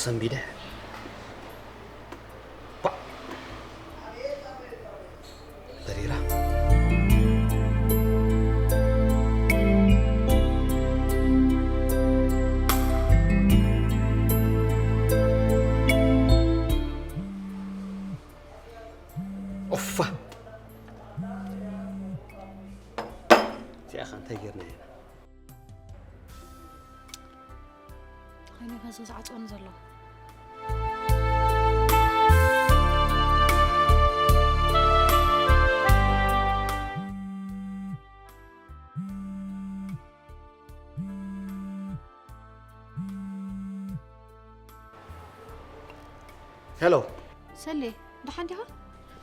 ሰንቢደ። ባ! በሪራ። ኦፋ! እዚኣ ኸ እንታይ ጌርና ኢና? ዓይነይ ከዚ ዝዓጽወኒ ዘሎ። ሄሎ። ሰሌ፣ ደሓን ዲኻ?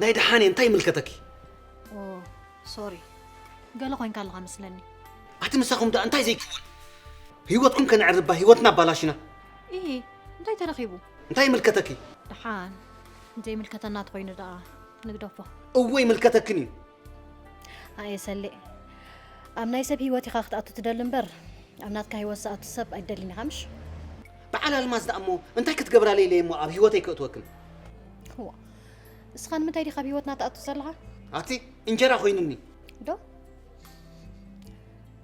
ናይ ደሓን እየ፣ እንታይ ይምልከተኪ? ኦ፣ ሶሪ። ገለ ኮይንካ ኣለኻ መስለኒ። ኣቲ ምሳኹም ደኣ እንታይ ዘይክውን? ህይወትኩም ከነዕርባ፣ ህይወትና ኣባላሽና። ኢሂ፣ እንታይ ተረኺቡ? እንታይ ይምልከተኪ? ደሓን፣ ዘይምልከተና ተኾይኑ ደኣ ንግደፎ። እወ ይምልከተክን እዩ። ኣየ ሰሌ፣ ኣብ ናይ ሰብ ህይወት ኢኻ ክትኣቱ ትደሊ እምበር፣ ኣብ ናትካ ህይወት ዝኣቱ ሰብ ኣይትደልን ኢኻ ምሽ? በዓል ኣልማዝ ደኣ እሞ እንታይ ክትገብራለይ ኢለ እሞ ኣብ ህይወተይ ከእትወክን? እዋ፣ እስኻ ንምንታይ ዲኻ ኣብ ህይወትና ትኣቱ ዘለኻ? ኣቲ እንጀራ ኮይኑኒ። ዶ?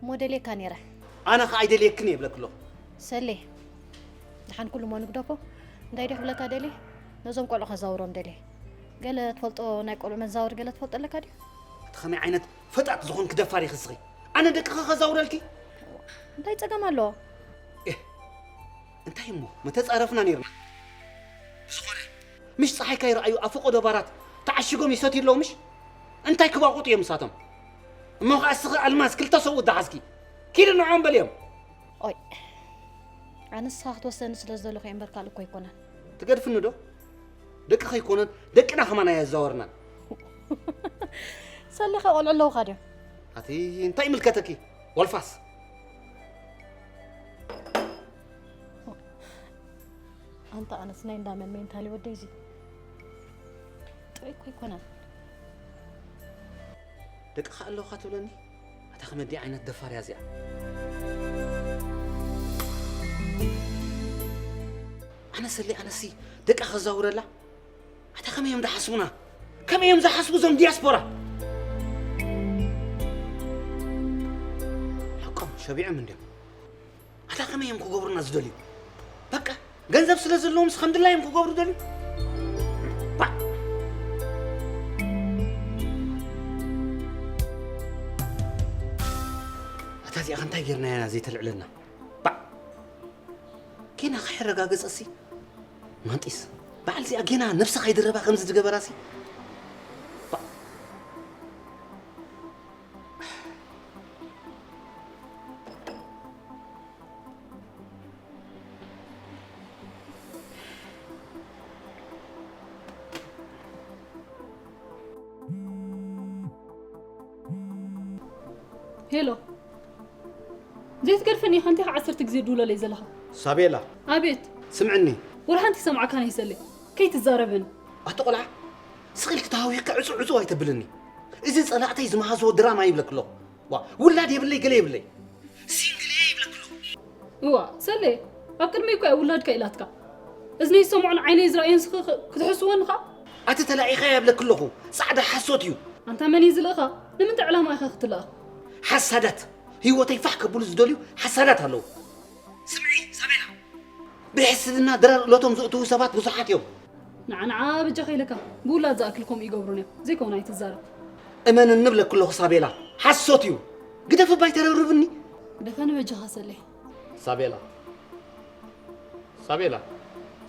እሞ ደልየካ ነይረ። ኣነ ኸኣ ኣይደልየክን እየ ይብለኪ ኣለኹ። ሰሌ፣ ደሓን ኩሉ እሞ ንግደፎ። እንታይ ድየ ክብለካ ደልየ? ነዞም ቆልዑ ከዛውሮም ደልየ። ገለ ትፈልጦ ናይ ቆልዑ መዛወሪ ገለ ትፈልጦ ኣለካ ድዩ? ኣቲ ኸመይ ዓይነት ፈጣጥ ዝኾንኪ ደፋር ኢኺ እስኺ? ኣነ ደቅኺ ከዛውረልኪ? እንታይ ጸገም ኣለዎ? ኤህ፣ እንታይ እሞ መተጻረፍና ነይርና። ብዝኾነ፣ ምሽ ጸሓይ ከይረኣዩ ኣብ ፈቐዶ ባራት ተዓሺጎም ይሰትዩ ኣለዉ ምሽ? እንታይ ክባቑጡ እዮም ንሳቶም? እሞ ኸኣ እስኺ ኣልማዝ ክልተ ሰብኡት ዝሓዝኪ፣ ኪዲ ንዕኦም በልዮም። ኦይ፣ ኣነ ንስኻ ክትወስደኒ ስለ ዝደለኹ እየ እምበር ካልእ እኮ ኣይኮነን። ትገድፍኒ ዶ? ደቅኺ ኣይኮነን፣ ደቅና ከማን ኣየዛወርናን። ሰሊኻ ቆልዑ ኣለዉኻ ድዮም? ኣቲ እንታይ ይምልከተኪ? ወልፋስ። ኣንታ ኣነስ ናይ እንዳ መን ሜንታሊ ወደይ እዚ ጥዑይ እኮ ኣይኮነን። ደቅኻ ኣለውኻ ትብለኒ? ኣታ ከመዲ ዓይነት ደፋር እያ እዚኣ። ኣነ ሰሊ ኣነሲ ደቃ ከዛውረላ? ኣታ ከመይ እዮም ዝሓስቡና? ከመይ እዮም ዝሓስቡ እዞም ዲያስፖራ? ሓቆም ሸቢዖም እንድዮም። ኣታ ከመይ እዮም ክገብሩና ዝደልዩ? በቃ ገንዘብ ስለ ዘለዎም ከም ድላዮም ክገብሩ ደልዩ። ባ- ኣታ እዚኣ እንታይ ጌርናያ ኢና ዘይተልዕለና? ባ- ጌና ከይረጋገጸሲ ማንጢስ በዓል እዚኣ ጌና ነብሳ ከይድረባ ከምዚ ዝገበራሲ። ባ- ሄሎ፣ ዘይትገድፈኒ ኢኻ፣ እንታይ ኢኻ ዓሰርተ ግዜ ድውለለይ ዘለኻ? ሳቤላ። ኣቤት። ስምዕኒ። ወላ ሓንቲ ይሰምዓካን ኣይሰለይ። ከይትዛረበኒ። ኣቲ ቆልዓ፣ ስቕ ኢልኪ ተሃዊኽኪ ዕጹ ዕጹ ኣይተብልኒ። እዚ ጸላእተይ ዝመሃዝዎ ድራማ ይብለኪ ኣለኹ። ዋ፣ ውላድ የብለይ፣ ገለ የብለይ። ሲንግል እየ ይብለኪ ኣለኹ። እዋ፣ ሰሌ፣ ኣብ ቅድመይ እኮ እያ ውላድካ ኢላትካ። እዝነይ ዝሰምዖን ዓይነይ ዝረኣዮን ስኺ ክ-፣ ክትሕስወኒ ኸኣ? ኣቲ ተላኢኻያ ይብለኪ ኣለኹ፣ ጻዕዳ ሓሶት እዩ። ኣንታ መን እዩ ዝልእኻ? ንምንታይ ዕላማ ኢኻ ክትልእኽ? ሓሳዳት፣ ህይወተይ ፋሕ ከብሉ ዝደልዩ ሓሳዳት ኣለዉ። ስምዒ፣ ሳቤላ፣ ብሕስድና ድራር እለቶም ዘእትዉ ሰባት ብዙሓት እዮም። ንዓ ንዓ በጃኻ ኢለካ፣ ብውላድ ዝኣክል ከምኡ ይገብሩን እዮም። ዘይከውን ኣይትዛረብ። እመንኒ እብለኪ ኣለኹ ሳቤላ፣ ሓሶት እዩ። ግደፊ እባ ኣይተረብርብኒ። ግደፈኒ በጃኻ ሰሌ። ሳቤላ፣ ሳቤላ፣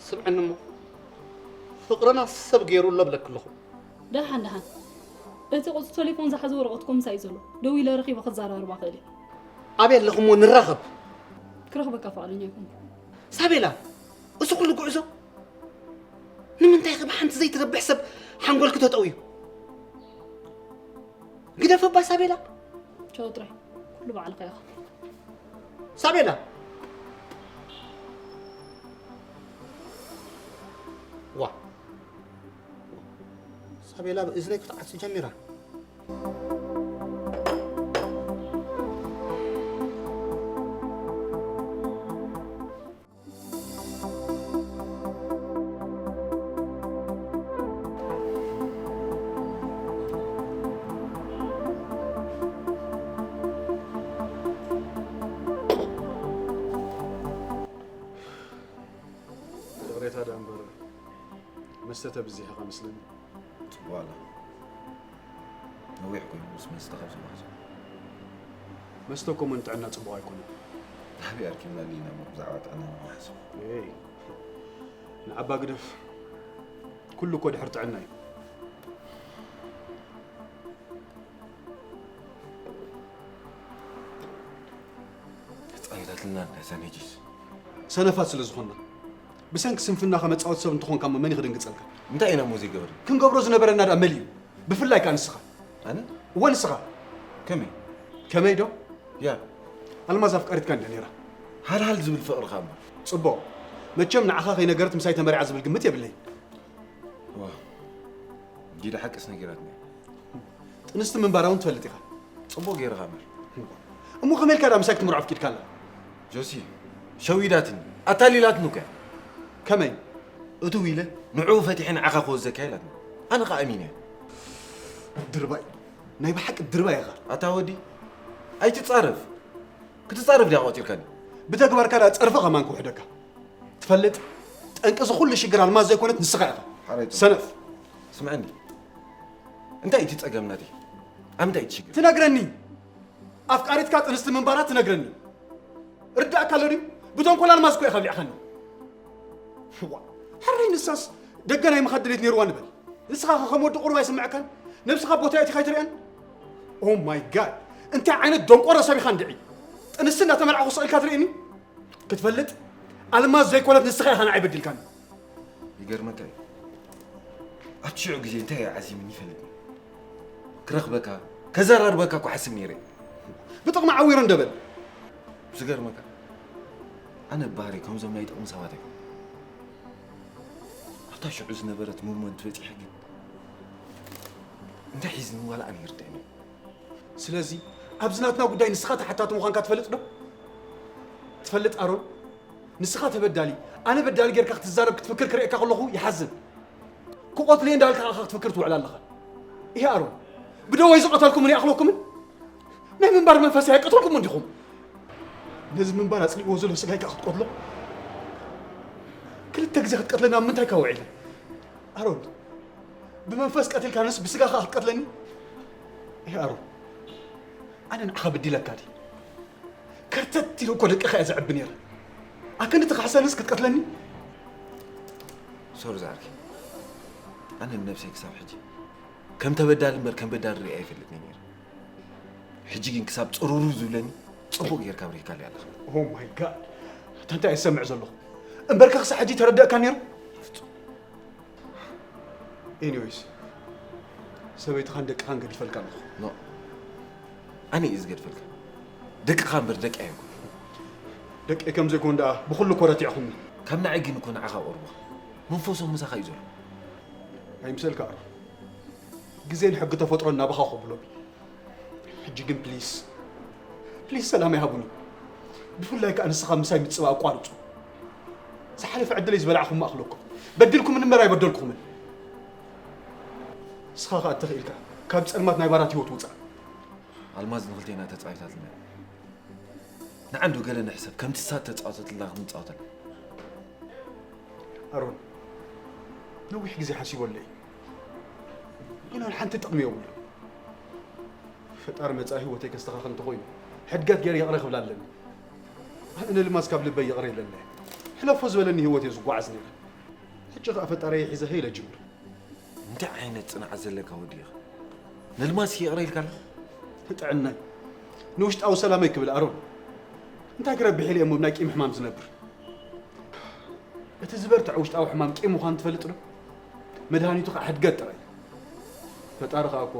ስምዕኒ እሞ። ፍቕርና ሰብ ገይሩ ኣሎ እብለኪ ኣለኹ። ደሓን ደሓን። እቲ ቁጽሪ ቴሌፎን ዝሓዘ ወረቐትኩም ምሳይ ዘሎ። ደዊለ ረኺበ ክዘራረብ እኽእል እየ። ኣበይ ኣለኹ እሞ ንራኸብ? ክረኽበካ ፍቓደኛ ኣይኮንኩን። ሳቤላ፣ እዚ ኩሉ ጉዕዞ ንምንታይ ኢኺ ብሓንቲ ዘይትረብሕ ሰብ ሓንጎልኪ ተጠውዩ? ግደፊ እባ ሳቤላ። ቻው ጥራይ። ኩሉ ባዕልኻ ኢኻ። ሳቤላ። ዋ። ሳቤላ ብእዝነይ ክትዓጽ ጀሚራ። መስተ ተብዚሕኻ መስለኒ። ጽቡቕ ኣላ። ነዊሕ ኮይኑ ምስ መስተ ካብ ዝባህሶ። መስተ እኮ ንጥዕና ጽቡቕ ኣይኮነን። ናበይ ኣርኪብና ዲና እሞ ብዛዕባ ጥዕናና ንሓስብ? ኤይ፣ ንዓባ ግደፍ። ኩሉ እኮ ድሕሪ ጥዕና እዩ። ተጻዊታትልና እንዳ ሰነጅስ። ሰነፋት ስለ ዝኾንና። ብሰንኪ ስንፍናኻ መጻወቲ ሰብ እንተኾንካ እሞ መን እዩ ክድንግጸልካ? እንታይ ኢና እሞ ዘይገበርና? ክንገብሮ ዝነበረና ደኣ መሊኡ። ብፍላይ ከኣ ንስኻ። ኣነ? እወ ንስኻ። ከመይ? ከመይ ዶ? ያ። ኣልማዝ ኣፍቃሪትካ እንድያ ነይራ። ሃልሃል ዝብል ፍቕሪ ከኣ እምበር። ጽቡቕ። መቸም ንዓኻ ከይነገረት ምሳይ ተመሪዓ ዝብል ግምት የብለይን። ዋ። ጊዳ ሓቅስ ነጊራትኒ። ጥንስቲ ምንባራ እውን ትፈልጥ ኢኻ። ጽቡቕ ገይርኻ እምበር። እሞ ከመይ ኢልካ ደኣ ምሳይ ክትምርዖ ኣፍቂድካላ? ጆሲ፣ ሸዊዳትኒ፣ ኣታሊላትኒ እኮ እያ። ከመይ? እትው ኢለ ንዕኡ ፈቲሐ ንዓኻ ክወስደካ ኢላትኒ። ኣነ ኸኣ ኣሚነ እየ። ድርባይ፣ ናይ ብሓቂ ድርባይ ኢኻ። ኣታ ወዲ፣ ኣይትጻረፍ። ክትጻረፍ ድያ ቆጺርካኒ? ብተግባርካ ደኣ ጸርፊ ከማን ክውሕደካ። ትፈልጥ? ጠንቂ እዚ ኩሉ ሽግር ኣልማዝ ዘይኮነት ንስኻ ኢኻ። ሓረይ ጽቡቕ። ሰነፍ። ስምዐኒ። እንታይ እቲ ጸገም ናተይ? ኣብ እንታይ እቲ ሽግር? ትነግረኒ። ኣፍቃሪትካ ጥንስቲ ምንባራ ትነግረኒ። ርዳእካ ኣሎ ድዩ? ብተንኮል ኣልማዝ እኮ ኢኻ ኣብሊዕኻኒ። ዋ፣ ሕራይ ንሳስ ደገ ናይ ምኻድ ድሌት ነይርዋ ንበል። ንስኻ ኸ ከም ወዲ ቁሩብ ኣይስምዐካን? ነብስኻ ቦታ ኣእቲኻ ኣይትርእያን? ኦ ማይ ጋድ፣ እንታይ ዓይነት ደንቆሮ ሰብ ኢኻ እንድዒ? ጥንስቲ እናተመርዓኹ ስቕ ኢልካ ትርእየኒ? ክትፈልጥ ኣልማዝ ዘይኮነት ንስኻ ኢኻ ንዓይ በዲልካኒ። ይገርመካ እዩ። ኣብቲ ሽዑ ግዜ እንታይ እዩ ዓዚሙኒ ይፈልጥኒ። ክረኽበካ፣ ከዘራርበካ እኮ ሓስብ ነይረ። ብጥቕሚ ዓዊሩ እንደበል። ዝገርመካ ኣነ ብባህሪ ከምዞም ናይ ጥቕሚ ሰባት ኣይኮን። ኣብታ ሽዑ ዝነበረት ሞመንት በፂሐ ግን እንታይ ሒዝኒ ዋላ ኣነ ይርድእኒ። ስለዚ ኣብዚ ናትና ጉዳይ ንስኻ ተሓታቲ ምዃንካ ትፈልጥ ዶ? ትፈልጥ ኣሮን፣ ንስኻ ተበዳሊ ኣነ በዳሊ ጌርካ ክትዛረብ ክትፍክር ክርእየካ ከለኹ ይሓዝን። ክቐትሉየ እንዳበልካ ኢኻ ክትፍክር ትውዕል ኣለኻ። ኢሄ ኣሮን፣ ብደወይ ዝቐተልኩምን ይኣኽለኩምን? ናይ ምንባር መንፈስ ኣይቀተልኩምን ዲኹም? ነዚ ምንባር ኣጽሊእዎ ዘሎ ስጋይ ከኣ ክትቀትሎ? ክልተ ግዜ ክትቀትለኒ ኣብ ምንታይ ከ ውዒለ? ኣሮን፣ ብመንፈስ ቀቲልካንስ ብስጋ ከኣ ክትቀትለኒ? ኢሄ ኣሮን፣ ኣነ ንዓኻ በዲለካ ድየ? ከርተት ኢሉ እኮ ደቅኻ እየ ዘዕቢ ነይረ። ኣክንዲ ትኽሕሰንስ ክትቀትለኒ? ሶሪ ዝዓርከይ፣ ኣነ ንነብሰይ ክሳብ ሕጂ ከም ተበዳሊ እምበር ከም በዳሊ ርእየ ኣይፈልጥን እየ ነይረ። ሕጂ ግን ክሳብ ጽሩሩ ዝብለኒ ጽቡቕ ጌርካ ኣብሪህካለይ ኣለኻ። ኦ ማይ ጋድ፣ ኣታ እንታይ እየ ዝሰምዕ ዘለኹ? እምበርከ ክሳብ ሕጂ ተረደእካ ነይሩ? ኤኒዌይስ፣ ሰበይትኻን ደቅኻን ገዲፈልካ ኣለኹ። ኖ፣ ኣነ እየ ዝገድፈልካ። ደቅኻ እምበር ደቂ ኣይኮን። ደቂ ከም ዘይኮን ደኣ ብኹሉ እኮ ረቲዕኹምኒ። ካብ ንዓይ ግን እኮ ንዓኻ ቀርቦ። መንፈሶም ምሳኻ እዩ ዘሎ። ኣይምሰልካ ኣሮ። ግዜን ሕጊ ተፈጥሮን ናባኻ ከብሎም እዩ። ሕጂ ግን ፕሊስ ፕሊስ ሰላም ይሃቡኒ። ብፍላይ ከኣ ንስኻ ምሳይ ምጽባእ ኣቋርጹ። ዝሓለፈ ዕድለይ ዝበላዕኹም ማእኽለኩም። በዲልኩምኒ እምበር ኣይበደልኩምን። ንስኻ ከኣ እተኽኢልካ ካብ ጸልማት ናይ ባራት ህይወት ውጻእ። ኣልማዝ ንኽልቴና ተጻዊታትና። ንዓንዶ ገለ ንሕሰብ ከምቲ ሳት ተጻወተትልና ክንጻወተላ። ኣሮን ነዊሕ ግዜ ሓሲበለይ። ግን ሓንቲ ጥቕሚ የብሉ። ፈጣሪ መጻኢ ህይወተይ ከስተኻኽል እንተኾይኑ ሕድገት ገይረ ይቕረ ክብል ኣለኒ። ኣነ ንልማዝ ካብ ልበይ ይቕረ ኢለለይ። ሕለፎ ዝበለኒ ህይወት እየ ዝጓዓዝ ነይረ። ሕጂ ኸኣ ፈጣሪየ ሒዘ ሄለ ጅምር። እንታይ ዓይነት ጽንዓት ዘለካ ወዲ ኢኻ? ነልማዝ ይቕረ ኢልካላ? ንጥዕናይ ንውሽጣዊ ሰላመይ ክብል ኣሮን። እንታይ ክረብሕ ኢለ እሞ ብናይ ቂም ሕማም ዝነብር? እቲ ዝበርትዕ ውሽጣዊ ሕማም ቂም ምዃኑ ትፈልጥ ዶ? መድሃኒቱ ከዓ ሕድገት ጥራይ። ፈጣሪ ከዓ እኮ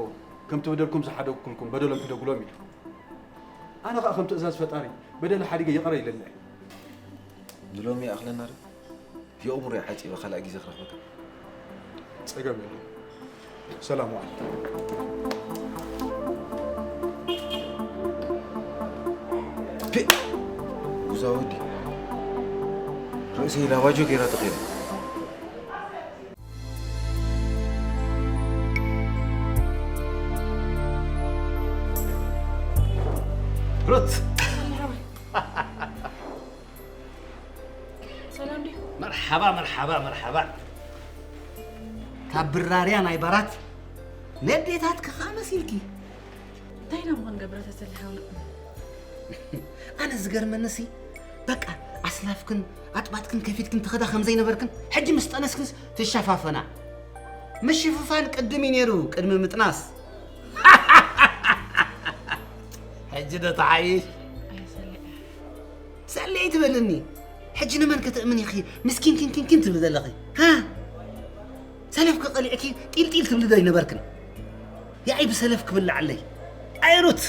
ከምቲ በደልኩም ዝሓደግኩልኩም በደሎም ሕደጉሎም ኢሉ። ኣነ ከዓ ከም ትእዛዝ ፈጣሪ በደለ ሓዲገ ይቕረ ኢለለ። ንሎሚ ይኣኽለና ዶ? የእምሮይ ዓፂበ ካልኣይ ግዜ ክረኽበካ። ፀገም የለን። ሰላም ዋል። ጉዛ ወዲ ርእሰይ ላባጆ ገይራ ተኸይደ። ሩት ሰላም ዲኹ? መርሓባ መርሓባ መርሓባ። ኣብ ብራርያ ናይ ባራት ነዴታትኪ ኸኣ መሲልኪ። እንታይ ኢና ምኾን ገብረ ተሰሊ ሓውና? ኣነ ዝገርመንሲ በቃ ኣስላፍክን ኣጥባትክን ከፊትክን ትኸዳ ከም ዘይነበርክን ሕጂ ምስ ጠነስክንስ ትሸፋፈና። ምሽፍፋን ቅድም እዩ ነይሩ ቅድሚ ምጥናስ። ሕጂ ዶ ተሓይሽ? ኣይሰልዕ ሰለይ ትበልኒ። ሕጂ ንመን ከተእምን ኢኺ ምስኪን ኪንኪንኪን ትብሊ ዘለኺ? ሃ? ሰለፍ ክቐሊዕኪ ጢልጢል ትብሊ ዶ ይነበርክን? ያዒ ብሰለፍ ክብልዓለይ። ኣይሩት!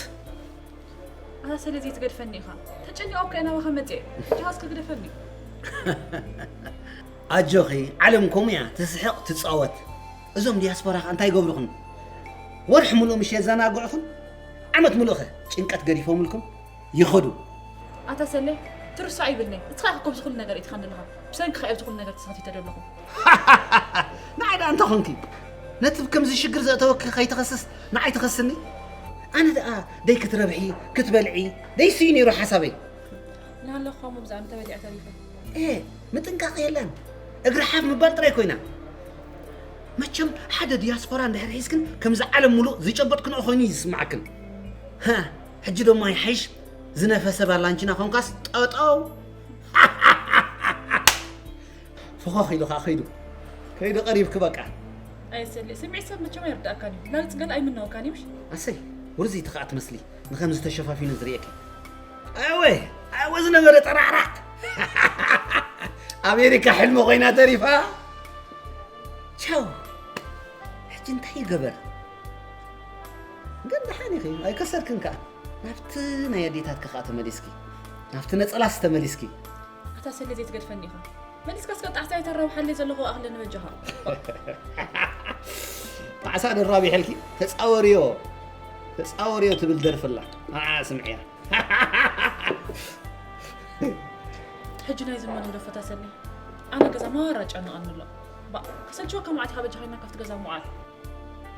ኣታ ሰለ ዘይትገድፈኒ ኢኻ። ተጨኒቐ እኮ እየ ናባኻ መፅኤ። ሕጂ ኻስ ክግደፈኒ። ኣጆኺ ዓለም ከምኡ እያ ትስሕቕ ትፃወት። እዞም ዲያስፖራ ኸ እንታይ ይገብሩኽን? ወርሒ ሙሉእ ምሽ የዘናግዑኽን? ዓመት ሙሉእ ኸ ጭንቀት ገዲፎምልኩም ይኸዱ። ኣታ ሰለ ትርሳዕ ይብልኒ። ንስኻ ኢኻ ከምዚ ኩሉ ነገር ኢትኻን ዘለኻ። ብሰንክኻ እየ ኣብዚ ኩሉ ነገር ተሳቲፈ ዘለኹ። ንዓይ ደኣ እንታይ ኾንኪ? ነቲ ከምዚ ሽግር ዘእተወኪ ከይትኸስስ ንዓይ ትኸስኒ? ኣነ ደኣ ደይ ክትረብሒ ክትበልዒ ደይስዩ ነይሩ ሓሳበይ። ናለኻ እሞ ብዛዕባ ተበሊዐ ተሪፈ። ኤ ምጥንቃቕ የለን። እግሪ ሓፍ ምባል ጥራይ ኮይና። መቸም ሓደ ዲያስፖራ እንድሕር ሒዝክን ከምዚ ዓለም ሙሉእ ዝጨበጥክንኦ ኮይኑ እዩ ዝስማዓክን። ሃ፣ ሕጂ ደሞ ይሓይሽ ዝነፈሰ ባላንቺና ኮንካስ ጠጠው። ፍኾኽ ኢሉ ኸዓ ከይዱ። ከይዱ ቀሪብኪ በቃ። ኣይሰልእ ስምዒት ሰብ መቸም ኣይርዳእካን እዩ። ላግፂ ገለ ኣይምነወካን እዩ ምሽ? ኣሰይ ውርዝይቲ ኸዓ ትመስሊ ንኸምዚ ተሸፋፊኑ ዝርእየኪ። ኣወ ኣወ ዝነበረ ጠራዕራዕ ኣሜሪካ ሕልሚ ኮይና ተሪፋ። ቻው። ሕጂ እንታይ ይገበር? ግን ደሓን ኢኺ ኣይከሰርክን ከኣ። ናብቲ ናይ ኣዴታትኪ ከኣ ተመሊስኪ። ናብቲ ነጸላስ ተመሊስኪ። ኣታ ሰለ ዘይትገድፈኒ ኢኻ። መሊስካ እስከ ጣዕሳ ኣይተራብሓለይ ዘለኹ ኣኽለኒ በጃኻ። ጣዕሳ ድራቢሐልኪ ተጻወርዮ ተጻወርዮ ትብል ደርፍላ። ኣዓ ስምዕያ። ሕጂ ናይ ዘመኑ ደፈታ ሰኒ ኣነ ገዛ ማራ ጨንቐኒ ኣሎ። ባ ክሰልችወካ መዓት ኢኻ በጃኻ ኢልና ካብቲ ገዛ ምውዓል።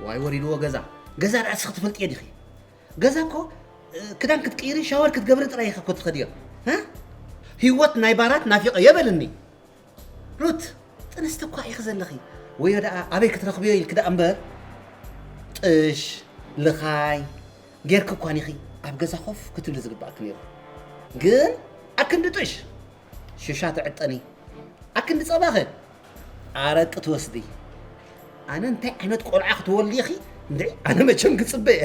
ዋይ ወሪድዎ ገዛ። ገዛ ደኣ እስኺ ትፈልጥዮ ዲኺ? ገዛ እኮ እ፣ ክዳን ክትቅይሪ ሻወር ክትገብሪ ጥራይ ኢኺ እኮ ትኸድዮ። እ? ህይወት ናይ ባራት ናፊቐ የበልኒ። ሩት ጥንስቲ እኳ ኢኺ ዘለኺ። ወዮ ደኣ ኣበይ ክትረኽብዮ ኢልኪ ደኣ እምበር ጥሽ ልኻይ ጌርኪ እኳ ኒኺ ኣብ ገዛ ኮፍ ክትብሊ ዝግባእኪ ነይሩ። ግን ኣክንዲ ጥሽ ሽሻ ትዕጠኒ ኣክንዲ ጸባኸ ኣረቂ ትወስዲ። ኣነ እንታይ ዓይነት ቆልዓ ክትወልዲ ኢኺ? እንድዒ ኣነ መቸም ክጽበ እየ።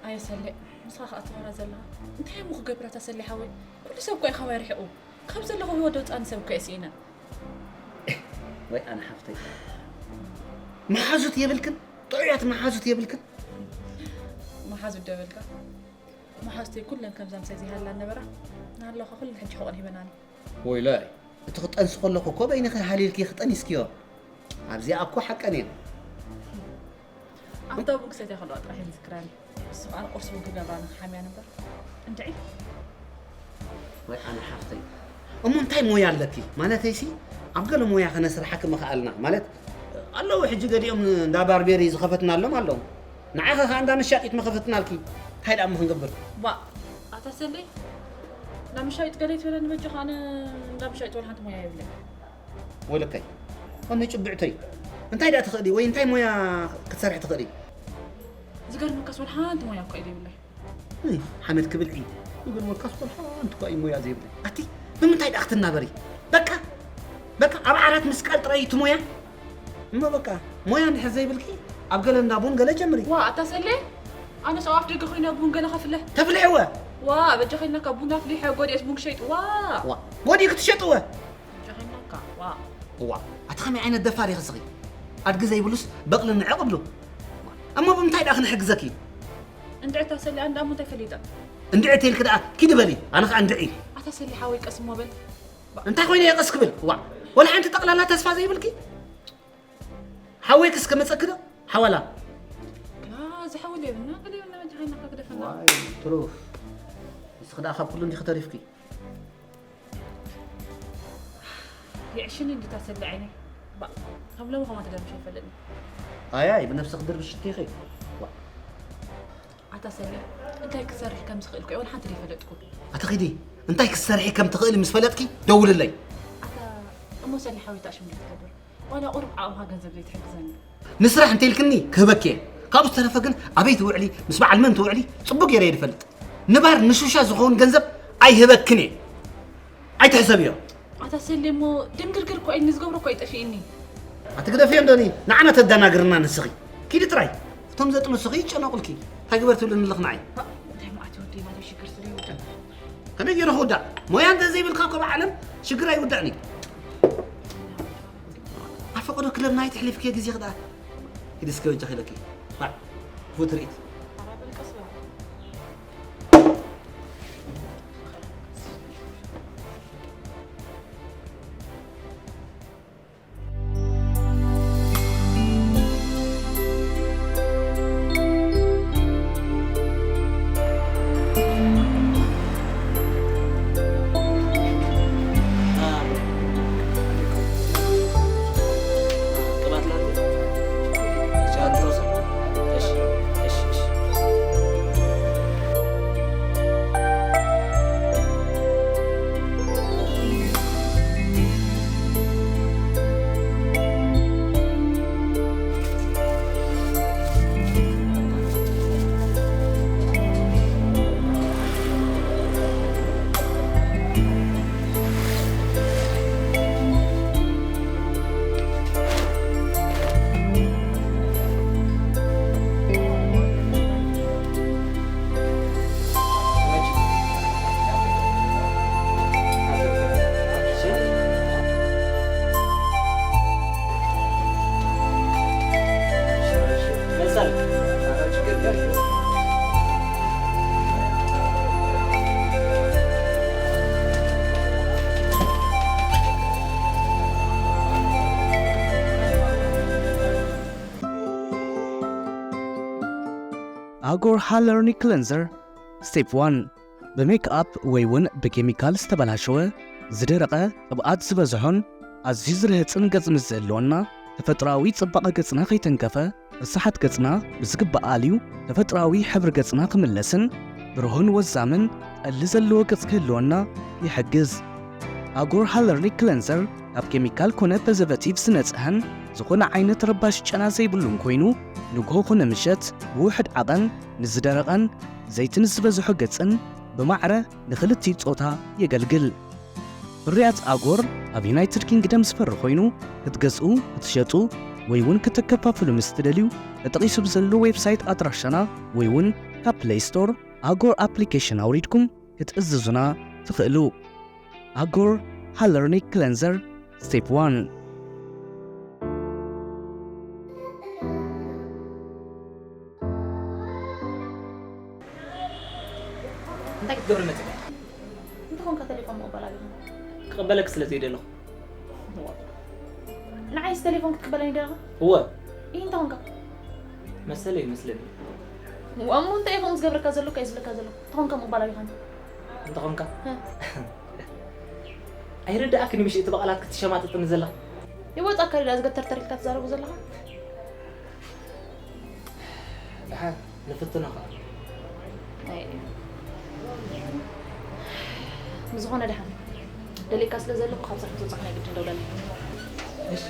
ኣየ ሰሌ ንስኻ ከኣ ትወራ ዘለኻ እንታይ እሞ ክገብር ኣታ ሰሌ ሓወይ? ኩሉ ሰብ እኮ እዩ ካባይ ርሒቑ። ካብ ዘለኹ ህይወት ደውፅኣኒ ሰብ እኮ እየ ስኢነ። ወይ ኣነ ሓፍተይ መሓዙት የብልክን? ጥዑያት መሓዙት የብልክን? መሓዙት ዶ በልካ? መሓዙተይ ኩለን ከምዛ ምሳይ ዘይሃላ ነበራ። እናሃለኻ ኩለን ሕጂ ሕቖን ሂበናኒ። ወይላይ እቲ ክጠንሲ ከለኹ እኮ በይንኺ ሃሊልኪ ክጠኒስክዮ። ኣብዚኣ እኮ ሓቀን እየን። ኣብታ ቡን ክሰትያ ከለዋ ጥራሕ እየን ዝክራኒ። ንሱ ከዓ ቁርሲ እውን ክገብራ ንክሓምያ ነበር። እንድዒ ወይ ኣነ ሓፍተይ እሞ እንታይ ሞያ ኣለኪ? ማለተይሲ ኣብ ገለ ሞያ ከነስርሓኪ ምኽኣልና ማለት ኣለዉ። ሕጂ ገሊኦም እንዳ ባርቤሪ ዝኸፈትናሎም ኣለዉ። ንዓኺ ከዓ እንዳ መሻጢት መኸፈትናልኪ። እንታይ ደኣ እሞ ክንገብር? ባ ኣታ ሰለይ እንዳ መሻጢት ገለ ይትበለኒ በጃኻ። ኣነ እንዳ መሻጢት ወላ ሓንቲ ሞያ የብለይ። ወለከይ ኣነ ጭብዕተይ እንታይ ደኣ ትኽእሊ ወይ እንታይ ሞያ ክትሰርሒ ትኽእሊ? ዝገርመካስ ወላ ሓንቲ ሞያ እኳ ኢለ ይብለይ። እይ፣ ሓመድ ክብል ዒ ይብል ወልካስ ወላ ሓንቲ እኳ እዩ ሞያ ዘይብለይ። ኣቲ ብምንታይ ደኣ ክትናበሪ? በቃ በቃ ኣብ ዓራት ምስቃል ጥራይ እዩ እቲ ሞያ። እሞ በቃ ሞያ እንድሕር ዘይብልኪ ኣብ ገለ እንዳ ቡን ገለ ጀምሪ። ዋ ኣታ ሰሌ ኣነ ሰው ኣፍ ደገ ኮይነ ቡን ገለ ከፍለ። ተፍልሕወ። ዋ በጃ ኮይና ካብ ቡን ኣፍሊሐ ጎዲኤስ ቡን ክሸይጥ ዋ። ዋ ጎዲኡ ክትሸጥወ። በጃ ኮይናካ ዋ። ዋ ኣቲ ከመይ ዓይነት ደፋር ኢኺ ስኺ? ኣድጊ ዘይብሉስ በቕሊ ንዕቕ ብሉ። እሞ ብምንታይ ደኣ ክንሕግዘኪ? እንድዒ እታ ሰሊ ኣንዳ እሞ እንታይ ፈሊጣ? እንድዒ ተይልኪ ደኣ ኪዲ በሊ ኣነ ኸኣ እንድዒ። ኣታ ሰሊ ሓወይ ቀስ እሞ በል። እንታይ ኮይነ እየ ቀስ ክብል? ዋ ወላ ሓንቲ ጠቕላላ ተስፋ ዘይብልኪ? ሓወይክስ ከመፀኪ ዶ ሓዋላ? ዝሓወል የብልና ገለ የብልና መጃ ሓይና ካብ ግደፈና። ዋይ ትሩፍ ንስኺ ደኣ ካብ ኩሉ እንዲኺ ተሪፍኪ። ይዕሽኒ እንዲ ታሰሊ ዓይነይ። ባ ከም ሎሚ ከማ ትደርብሽ ኣይፈልጥን። ኣያይ ብነብስኺ ድርብሽ እንዲኺ። ዋ ኣታ ሰኒ እንታይ ክሰርሕ ከም ዝኽእል ኮ ወላ ሓንቲ ዘይፈለጥኩ። ኣቲ ኺዲ እንታይ ክትሰርሒ ከም ትኽእሊ ምስ ፈለጥኪ ደውልለይ። ኣታ እሞ ሰሊ ሓወይታ ሽምግል ትገብር ዋላ ቁሩብ ዓቕምኻ ገንዘብ ዘይትሕግዘኒ። ንስራሕ እንተኢልክኒ ክህበኪ እየ። ካብኡ ዝተረፈ ግን ኣበይ ትውዕሊ፣ ምስ በዓል መን ትውዕሊ ጽቡቕ ገይረ እየ ዝፈልጥ። ንባር ንሹሻ ዝኸውን ገንዘብ ኣይህበክን እየ። ኣይትሕሰብዮ። ኣታ ሰሌ እሞ ድንግርግር እኮ ኢልኒ ዝገብሮ እኮ ይጠፊእኒ። ኣትግደፍዮ እንዶኒ ንዓና ተደናግርና ንስኺ። ኪዲ ጥራይ። እቶም ዘጥንሱኺ ይጨነቑልኪ። እንታይ ግበር ትብልኒ ኣለኽ ንዓይ? እንታይ መዓት ወዲ ማለት ሽግር ስለ ይውዳእ። ከመይ ገይሩ ክውዳእ? ሞያ እንተ ዘይብልካ እኮ ብዓለም ሽግር ኣይውዳእን እዩ። ኣብ ፈቐዶ ክለብ ናይት ኣሕሊፍክዮ ግዜኺ ደኣ። ኪዲ እስከ በጃኺ ኢለኪ። ባዕ። ክፉእ ትርኢት። ኣጎር ሃለርኒ ክለንዘር ስቴፕ ዋን። ብሜክኣፕ ወይ እውን ብኬሚካል ዝተበላሸወ፣ ዝደረቐ፣ ቅብኣት ዝበዝሖን ኣዝዩ ዝርህጽን ገጽ ምስ ዝህልወና፣ ተፈጥሮኣዊ ጽባቐ ገጽና ከይተንከፈ፣ ርስሓት ገጽና ብዝግባእ ኣልዩ ተፈጥሮኣዊ ሕብሪ ገጽና ክምለስን ብሩህን ወዛምን ጠሊ ዘለዎ ገጽ ክህልወና ይሕግዝ። ኣጎር ሃለርኒ ክለንዘር ካብ ኬሚካል ኮነ ፕሪዘርቨቲቭ ዝነጽሀን ዝኾነ ዓይነት ረባሽ ጨና ዘይብሉን ኮይኑ፣ ንግሆ ኮነ ምሸት ብውሑድ ዓቐን ንዝደረቐን ዘይቲ ንዝበዝሖ ገጽን ብማዕረ ንኽልቲኡ ጾታ የገልግል። ፍርያት ኣጎር ኣብ ዩናይትድ ኪንግደም ዝፈሪ ኮይኑ፣ ክትገዝኡ፣ ክትሸጡ ወይ እውን ክትከፋፍሉ ምስ ትደልዩ፣ ተጠቒሱ ብዘሎ ዌብሳይት ኣድራሻና ወይ እውን ካብ ፕለይ ስቶር ኣጎር ኣፕሊኬሽን ኣውሪድኩም ክትእዝዙና ትኽእሉ። ኣጎር ሃለርኒ ክለንዘር ስቴፕ ዋን። እንታይ ክትገብሪ መጺኻ? እንታይ ኾንካ ቴሌፎን ምቕባል ኣቢኻ? ክቕበለኪ ስለ ዘይደለኹ። ንዓይስ ቴሌፎን ክትቅበለኒ ደለኻ? እወ። ኢሂ እንታይ ኾንካ? መሰለይ ይመስለኒ። እሞ እንታይ ኢኹም ዝገብረካ ዘለኩ እየ ዝብለካ ዘለኹ? እንታይ ኾንካ ምቕባል ኣቢኻኒ? እንታይ ኾንካ? እ። ኣይርድኣክን ምሽ እቲ ብቓላት ክትሸማጥጥኒ ዘለኻ? ይወጻካ ድዩ ዝገተርተር ኢልካ ትዛረቡ ዘለኻ? ደሓን ንፍትኖ ኸዓ። ኣይ። ብዝኾነ ደሓን። ደልየካ ስለ ዘለኹ ካብ ስራሕ ክትወጽእ ናይ ግድን ደውለለይ። እሺ።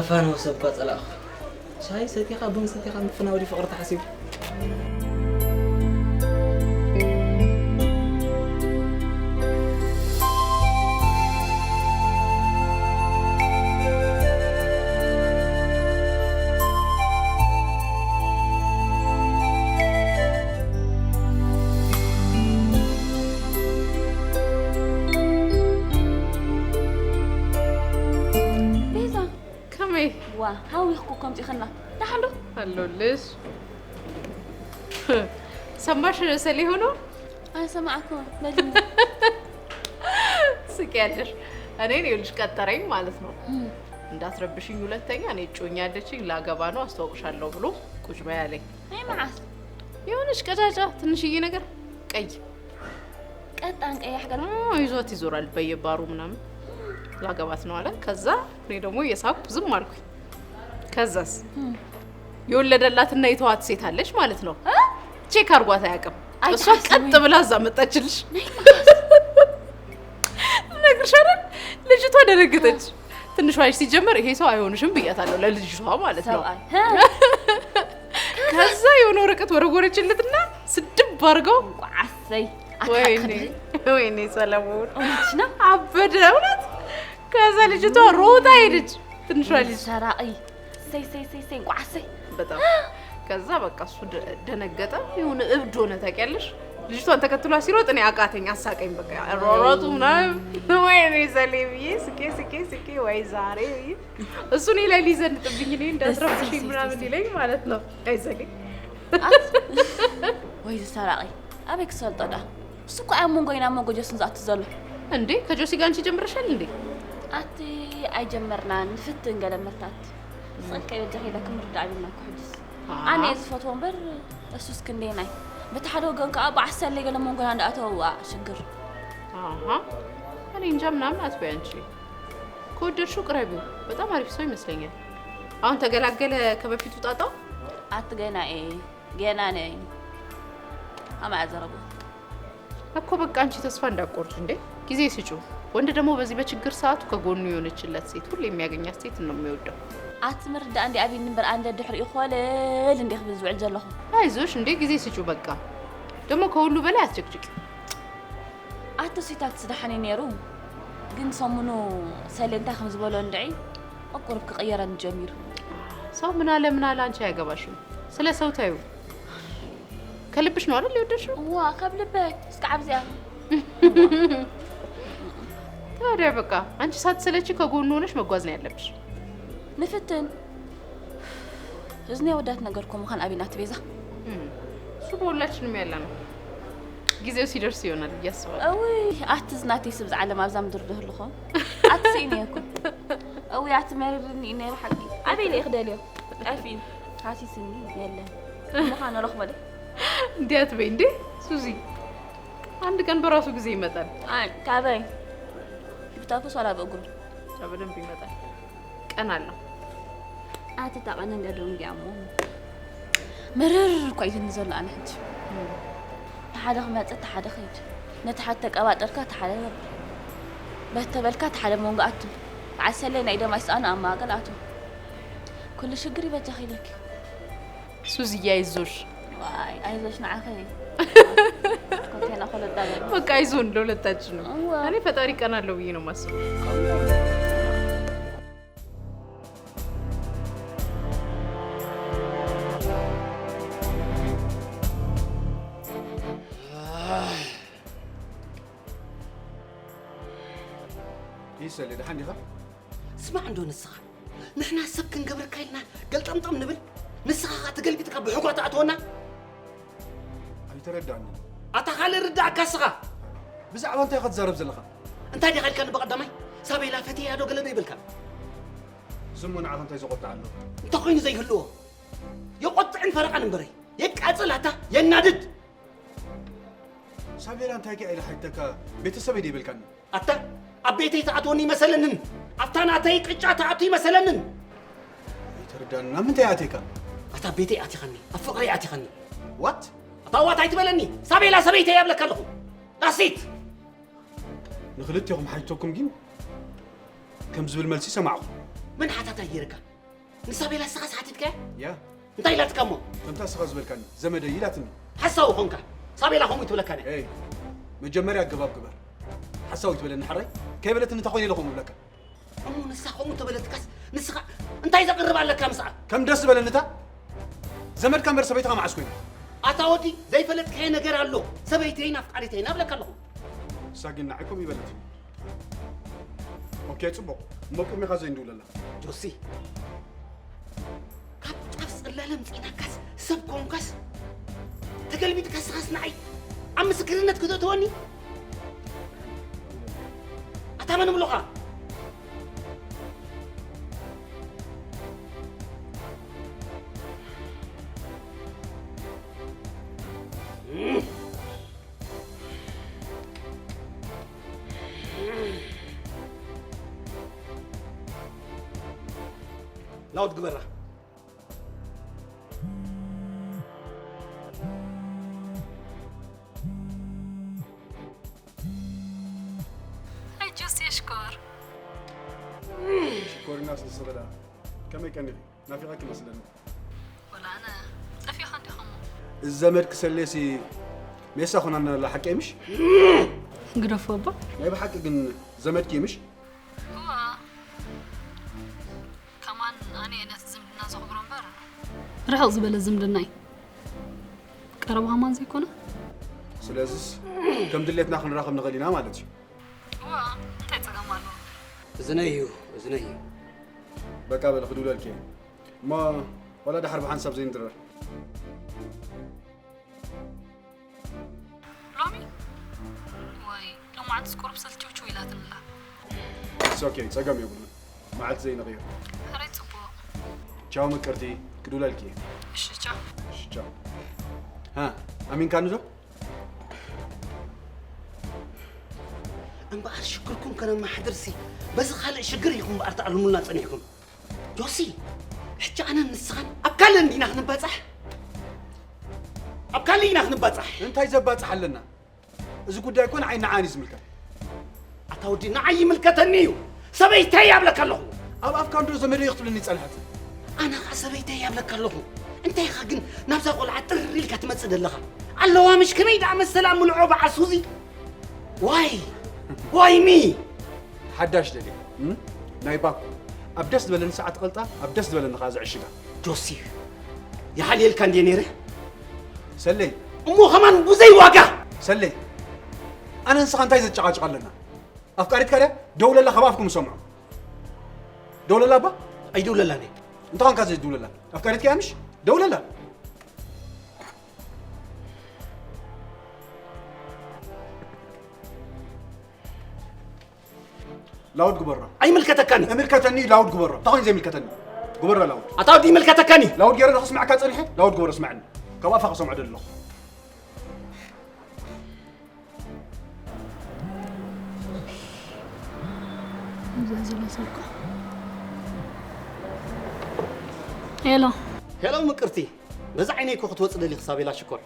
ኣፋነው ሰብ እኳ ጸላእኹ። ሻሂ ሰቲኻ ቡን ሰቲኻ ምፍናው ድዩ ፍቕሪ ተሓሲቡ? ቤዛ፣ ከመይ? ዋ፣ ሃዊኽኩ ከምጺእኽና። ደሓን ዶ? ኣለሁልሽ። ሰማሽ ሰሊ ሆኖ? ኣይሰማዕኩ፣ በልኒ። ስቂ ያለሽ። እኔን ይኸውልሽ ቀጠረኝ ማለት ነው። እም። «እንዳትረብሽኝ ሁለተኛ፣ እኔ እጮኛ አለችኝ፣ ላገባ ነው፣ አስተዋውቅሻለሁ» ብሎ ቁጭ በይ አለኝ። ናይ መዓስ? የሆነች ቀጫጫ ትንሽዬ ነገር፣ ቀይ። ቀጣን ቀያሕ ገላ። አዎ፣ ይዟት ይዞራል በየባሩ ምናምን። «ላገባት ነው» አለ። ከዛ እኔ ደግሞ እየሳኩ ዝም አልኩኝ። ከዛስ? እም። የወለደላትና የተዋት ሴት አለች ማለት ነው። እ? ቼክ አርጓት አያውቅም። አይ፣ እሷ ታስቢ። ቀጥ ብላ እዛ መጣችልሽ። ናይ መዓስ? ደነገጠች። ትንሽ ዋይሽ ሲጀመር ይሄ ሰው አይሆንሽም ብያታለሁ ለልጅቷ ማለት ነው። ሰብኣይ ከዛ የሆነ ወረቀት ወረወረችለትና ስድብ አድርገው እንቋዓሰይ ወይኔ ወይኔ ሰለሞን እውነትሽ ነው። አበደ እውነት። ከዛ ልጅቷ ሮጣ ሄደች። ትንሿ ልጅ ሰራቂ ሰይ ሰይ ሰይ ሰይ እንቋዓሰይ በጣም ከዛ በቃ እሱ ደ- ደነገጠ። የሆነ እብድ ሆነ ታውቂያለሽ። ልጅቷን ተከትሏ ሲሮጥ እኔ አቃተኝ፣ አሳቀኝ። በቃ ሮሮጡ ምናምን ወይኔ ሰሌ ብዬ ስቄ ስቄ ስቄ ወይ ዛሬ ብዬ እሱ እኔ ላይ ሊዘንጥብኝ እኔ እንዳትረብሽኝ ምናምን ይለኝ ማለት ነው። አይ ሰሌ ወይ ሰራቂ ኣበይ ክሰልጦ ደኣ እሱ እኮ ኣብ መንጎ ኢና ኣብ መንጎ ጆስን ዝኣቱ ዘሎ እንዴ ከጆሲ ጋር አንቺ ጀምረሻል እንዴ? ኣቲ ኣይጀመርናን ንፍትን ገለ ምርታት ስንቀ በጃ ሄዳ ክምርዳእ ኢልና እኮ ሕጅስ ኣነ እየ ዝፈትዎ እምበር እሱስ ክንደየናይ በቲ ሓደ ወገን ከዓ ብዓሰለይ ገለ መንጎና እንዳኣተወዋ ሽግር አሃ እኔ እንጃ ምናምን አትበይ አንቺ። ከወደድሽው ቅረቢው። በጣም አሪፍ ሰው ይመስለኛል። አሁን ተገላገለ ከበፊቱ ጣጣው። ኣቲ ገና እየ ገና ነኝ ኣማያ ዘረቡ እኮ በቃ አንቺ ተስፋ እንዳቆርጭ እንዴ ጊዜ ስጪው። ወንድ ደግሞ በዚህ በችግር ሰዓቱ ከጎኑ የሆነችለት ሴት ሁሌ የሚያገኛት ሴት ነው የሚወደው። ኣቲ ምርዳእ እንዲ ኣቢኒ እምበር ኣንደ ድሕሪኡ ኮለል እንዲ ክብል ዝውዕል ዘለኹ አይዞሽ እንዴ ጊዜ ስጪው በቃ። ደግሞ ከሁሉ በላይ አትጨቅጭቂ። ኣቲ ሲታት ዝደሓነ ነይሩ ግን ሰሙኑ ሰሌ እንታይ ከም ዝበሎ እንድዒ ኣቁርብ ክቕየረኒ ጀሚሩ ሰው ምን አለ ምን አለ አንቺ አያገባሽም። ስለ ሰው ታዩ። ከልብሽ ነው አይደል የወደድሽው? እዋ ካብ ልበይ እስከ ዓብዚኣ ታዲያ በቃ አንቺ ሳትሰለቺ ከጎኑ ሆነሽ መጓዝ ነው ያለብሽ። ንፍትን እዚ ናይ ወዳት ነገር ኮ ምዃን ኣቢና ትቤዛ እሱ በሁላችንም ያለ ነው። ጊዜው ሲደርስ ይሆናል ብዬ አስባለሁ። እውይ ኣቲ ዝናተይ ስብ ዝዓለም ኣብዛ ምድር ዶ ህልኾ ኣቲ ስኢነ እኮ እውይ ኣቲ መሪርኒ እዩ ናይ ብሓቂ ኣበይ ኢለ ክደልዮ ጠፊኡ ሃሲስኒ የለን ምዃኑ ረኽበለ እንዲህ አትበይ እንዴ ሱዚ። አንድ ቀን በራሱ ጊዜ ይመጣል። ካበይ ብታፍስ ዋላ ብእግሩ በደንብ ይመጣል። ቀን አለው። ኣቲ ታቐነ እንደ ደንጊያ እሞ መረር እኳ ኢትኒ ዘሎ ኣነ ሕጂ ሓደ ክመፅእ ሓደ ኸይድ ነቲ ሓደ ተቀባጠርካ እቲ ሓደ ገብር በተበልካ እቲ ሓደ መንጎ ኣቱ በዓል ሰለይ ናይ ደም ኣይስኣኑ ኣብ ማእከል ኣቱ ኩሉ ሽግር ይበጃ ኸይለኪ ሱዝያ ይዞሽ ዋይ ኣይዞሽ ንዓኸ ኮቴና ኮለዳ በል በቃ ይዞን ለሁለታችን ነው። እዋ። እኔ ፈጣሪ ቀን አለው ብዬ ነው የማስበው። ይህ ሰሌ ደሓን ዲኻ? ስማዕ እንዶ ንስኻ ንሕና ሰብ ክንገብረካ ኢልና ገልጠምጠም ንብል ንስኻ ኸዓ ተገልቢጥካ ብሕጓ ትኣትወና ኣይተረዳእኒ። ኣታ ካልእ ርዳእካ እስኻ ብዛዕባ እንታይ ኢኻ ትዛረብ ዘለኻ? እንታይ ዲኻ ኢልካኒ ብቐዳማይ ሳቤላ ፈትየያ ዶ ገለ ዶ ይብልካ ዝሞ ንዓኻ እንታይ ዘቆጥዓ ኣሎ? እንተኾይኑ ዘይህልዎ የቆጥዕን ፈረቓን እምበረይ የቃፅል ኣታ የናድድ ሳቤላ እንታይ ከ ኢለ ሓይተካ ቤተሰበይ ደይበልካኒ ኣታ ኣብ ቤተይ ትኣትወኒ ይመሰለንን ኣብታ ናተይ ቅጫ ትኣቱ ይመሰለንን ኣይተረዳእኒ። ኣብ ምንታይ ኣትየካ? ኣታ ኣብ ቤተይ ኣቲኻኒ ኣብ ፍቕረይ ኣቲኻኒ ዋት ኣታ ዋት ኣይትበለኒ ሳቤላ ሰበይተይ ኣብለካ ኣለኹ ዳሲት ንክልቴኹም ሓይቶኩም ግን ከም ዝብል መልሲ ሰማዕኹ። መን ሓታታይ ገይርካ ንሳቤላ ንስኻስ ሓቲትካያ ያ እንታይ ኢላትካ እሞ ከምታ እስኻ ዝበልካኒ ዘመደይ ኢላትኒ። ሓሳዊ ኾንካ ሳቤላ ከምኡ ትብለካ ድያ ኤይ መጀመርያ ኣገባብ ግበር። ሓሳዊ ትበለኒ ሓራይ ከይበለትኒ እንታይ ኮይነ ኢለ ከምኡ ብለካ። እሞ ንሳ ከምኡ ተበለትካስ ንስኻ እንታይ ዘቕርብ ኣለካ ምስኣ ከም ደስ ዝበለኒ እታ ዘመድካ እምበር ሰበይትኻ መዓስ ኮይኑ። ኣታ ወዲ ዘይፈለጥካዮ ነገር ኣሎ ሰበይተይን ኣፍቃሪተይን ኣብለካ ኣለኹ እሳ ግን ንዓይ ከምኡ ይበለትኒ። ኦኬ ፅቡቕ እሞ ቅድሜኻ ዘይንድውለላ ጆሲ ካብ ጫፍ ፅላለ ምፅኢናካስ ሰብ ኮንካስ ተገልቢጥካ ስኻስ ንዓይ ኣብ ምስክርነት ክተእትወኒ ኣታ መን እብሎኻ ላውድ ግበራ ሕጁስ የሽኮር ሰበላ፣ ከመይ ቀኒኺ? ናፊቐኪ መስለኒ። ወላ ኣነ፣ ጠፊእኻ እንዲኻ እሞ። እዚ ዘመድኪ ሰሌሲ ሜሳ ኾናና ኣላ፣ ሓቀይ ምሽ? ግደፎ ኣባ። ናይ ብሓቂ ግን ዘመድኪ ምሽ? እዋ። ከማን ኣነ እየ ነቲ ዝምድና ዘኽብሮ እምበር፣ ርሕቕ ዝበለ ዝምድና እዩ። ቀረባ ከማን ዘይኮነ? ስለዚስ ከም ድሌትና ክንራኸብ ንኽእል ኢና ማለት እዩ። እዋ፣ እንታይ ጸገም ኣለዎ? እዝነይ እዩ፣ እዝነይ እዩ። በቃ በል፣ ክድውለልኪ እየ። እሞ ዋላ ደሓር ብሓንሳብ ዘይንድረር። ሎሚ? ዋይ፣ ሎማዓንትስ ቁሩብ ሰልችውችው ኢላትኒ ኣላ። It's okay፣ ጸገም የብሉን። መዓልቲ ዘይንቕይር። ሕራይ ጽቡቕ። ቻው ምቅርቲ፣ ክድውለልኪ እየ። እሺ፣ ቻው። እሺ፣ ቻው። ሃ፣ ኣሚንካኒ ዶ? እምበኣር ሽግርኩም ከነማሕድርሲ፣ በዚ ካልእ ሽግር ኢኹም እምበኣር ትኣልሙልና ጸኒሕኩም። ጆሲ፣ ሕጂ ኣነን ንስኻን ኣብ ካልእ እንዲና ክንባጻሕ? ኣብ ካልእ ኢና ክንባጻሕ። እንታይ ዘባጽሕ ኣለና? እዚ ጉዳይ እኮ ንዓይ ንዓን እዩ ዝምልከት። ኣታ ወዲ፣ ንዓይ ይምልከተኒ እዩ። ሰበይተይ እያ እብለካ ኣለኹ። ኣብ ኣፍካ እንዶ ዘመደይ ክትብለኒ ጸንሐት። ኣነ ኸኣ ሰበይተይ እያ እብለካ ኣለኹ። እንታይ ኢኻ ግን ናብዛ ቆልዓ ጥር ኢልካ ትመጽእ ዘለኻ? ኣለዋ ምሽ ከመይ ደኣ መሰላ ምልዖ በዓል ሱዚ? ዋይ? ዋይ ሚ? ሓዳሽ ደልየ፣ እም? ናይ ባኮ። ኣብ ደስ ዝበለኒ ሰዓት ትቐልጣ፣ ኣብ ደስ ዝበለኒ ኸኣ ዝዕሽጋ። ጆሲ፣ ይሓልየልካ እንድየ ነይረ። ሰለይ። እሞ ኸማን ብዘይ ዋጋ። ሰለይ። ኣነ ንስኻ እንታይ ዘጨቓጭቕ ኣለና? ኣፍቃሪትካ ድያ? ደውለላ፣ ካብ ኣፍኩም እሰምዖ። ደውለላ እባ። ኣይደውለላን እየ። እንታይ ኾንካ ዘይትድውለላ? ኣፍቃሪትካ እያ ምሽ? ደውለላ። ላውድ ግበሮ። ኣይምልከተካን እዩ። እምልከተኒ፣ ላውድ ግበሮ። እንታይ ኮይኑ ዘይምልከተኒ? ግበሮ ላውድ። ኣታ ወዲ ይምልከተካን እዩ። ላውድ ገይረ ዶ ክስምዓካ ጸኒሐ? ላውድ ግበሮ ስምዓኒ። ካብ ኣፋ ክሰምዖ ደለኹ። እዛ ዝመሰልኩ። ሄሎ። ሄሎ ምቅርቲ፣ በዛ ዓይነይ እኮ ክትወጽእ ደሊኺ ሳቤላ ሽኮር።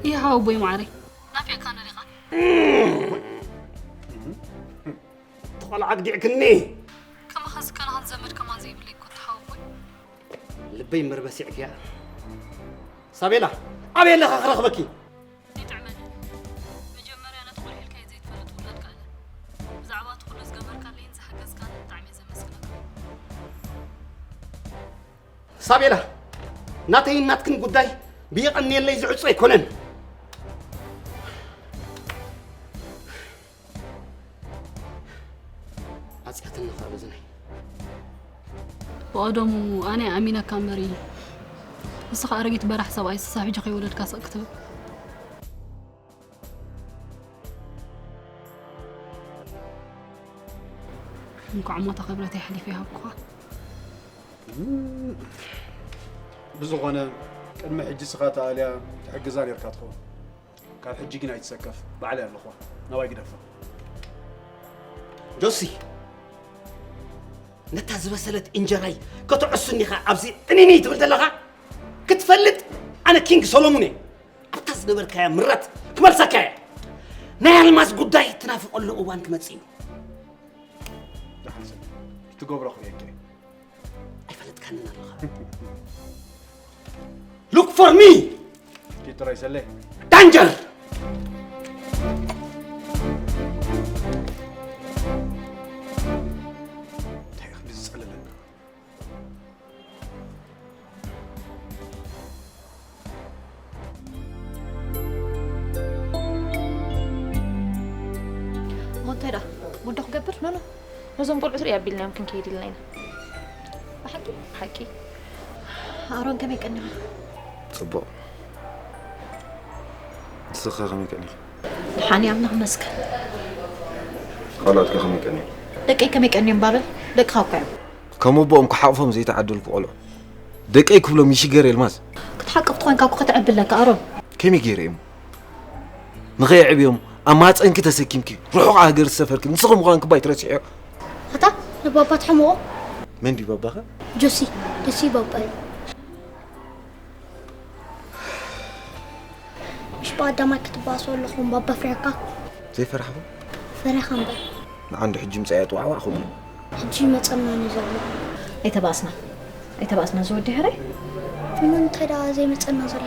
ይሃው ቦይ ማዕረይ። ናፊቕካኒ ዲኻ? እቲ ቆልዓ ኣግዲዕክኒ። ከማኻ ዝከናኸን ዘመድ ከማን ዘይብለይ እኮ ተሓወቦይ። ልበይ እምበር በሲዕክያ። ሳቤላ፣ ኣበይ ኣለኻ ክረኽበኪ? ይጥዕመኒ። መጀመርያ ነቲ ቆልዓ ኢልካዮ ዘይትፈልጥ ውላድካ እለ። ብዛዕባ እቲ ኩሉ ዝገበርካለይን ዝሓገዝካንን ብጣዕሚ እየ ዘመስግነካ። ሳቤላ፣ ናተይን ናትክን ጉዳይ ብየቐንየለይ ዝዕጾ ኣይኮነን። ኣጽያትኒ ኸኣ በዝነይ። ብቐደሙ ኣነ ኣሚነካ እምበሪ፣ ንስኻ ኣረጊት በራሕ ሰብኣይ ስሳብ ሕጂ ከይወለድካ ስቕ ክትብል። እንኳዕ ሞታ ክብረተይ ሓሊፈ ይሃብኩኻ። ብዝኾነ፣ ቅድሚ ሕጂ ስኻ ተኣልያ ትሕግዛ ኔርካ ትኸውን። ካብ ሕጂ ግን ኣይትሰከፍ፣ ባዕለይ ኣለኹዋ። ናባይ ግደፋ። ጆሲ፣ ነታ ዝበሰለት እንጀራይ ከተዕሱኒ ኢኻ ኣብዚ ጥኒኒ ትብል ዘለኻ? ክትፈልጥ ኣነ ኪንግ ሰሎሙን እየ። ኣብታ ዝነበርካያ ምረት ክመልሰካ እየ። ናይ ኣልማዝ ጉዳይ ትናፍቐሉ እዋን ክመጽእ እዩ። ደሓን ሰብ፣ ክትገብሮ ክርእየካ እየ። ኣይፈለጥካንን ኣለኻ። Look for me! ኪድ ጥራይ ሰለ። Danger! እንታይ እዩ ክንዲ ዝጸለለና? እሞ እንታይ ደኣ? ወዶ ክገብር? ኖ፣ ኖ። ነዞም ቆልዑት ርኢ ኣቢልናዮም ክንከይድ ኢልና ኢና። ብሓቂ? ብሓቂ። ኣሮን ከመይ ቀኒኻ? ጽቡቕ። ንስኺ ከመይ ቀኒኺ? ደሓን እየ፣ ኣምላኽ ይመስገን። ካልኦት ከ ከመይ ቀኒዮም? ደቀይ ከመይ ቀኒዮም ባበል? ደቅኻ እኮ እዮም። ከም ኣቦኦም ክሓቕፎም ዘይተዓደልኩ ቆልዑ። ደቀይ ክብሎም ይሽገር ኤልማዝ። ክትሓቅፍ ተኾይንካ እኮ ከተዕቢ ኣለካ ኣሮን። ከመይ ገይረ እየ እሞ? ንኸየዕብዮም ኣብ ማህጸንኪ ተሰኪምኪ ርሑቕ ሃገር ዝሰፈርኪ ንስኺ ምዃንኪ እባ ኣይትረስዕዮ። ኣታ ንባባ ትሕምቖ? መን ድዩ ባባኸ? ጆሲ፣ ጆሲ ባባ እዩ። ምሽ ብቐዳማይ ክትበኣሶ ኣለኹም ባባ ፍሬካ? ዘይፈራሕኹ? ፈሪኻ እምበር። ንዓንዲ ሕጂ ምጻእ እየ ጥዋዕዋዕ ክብሉ። ሕጂ መጸናኒ ዘሎ። ኣይተባእስና ኣይተባእስና ዝወዲ፣ ሕራይ። እሞ እንታይ ደኣ ዘይመጸና ዘሎ?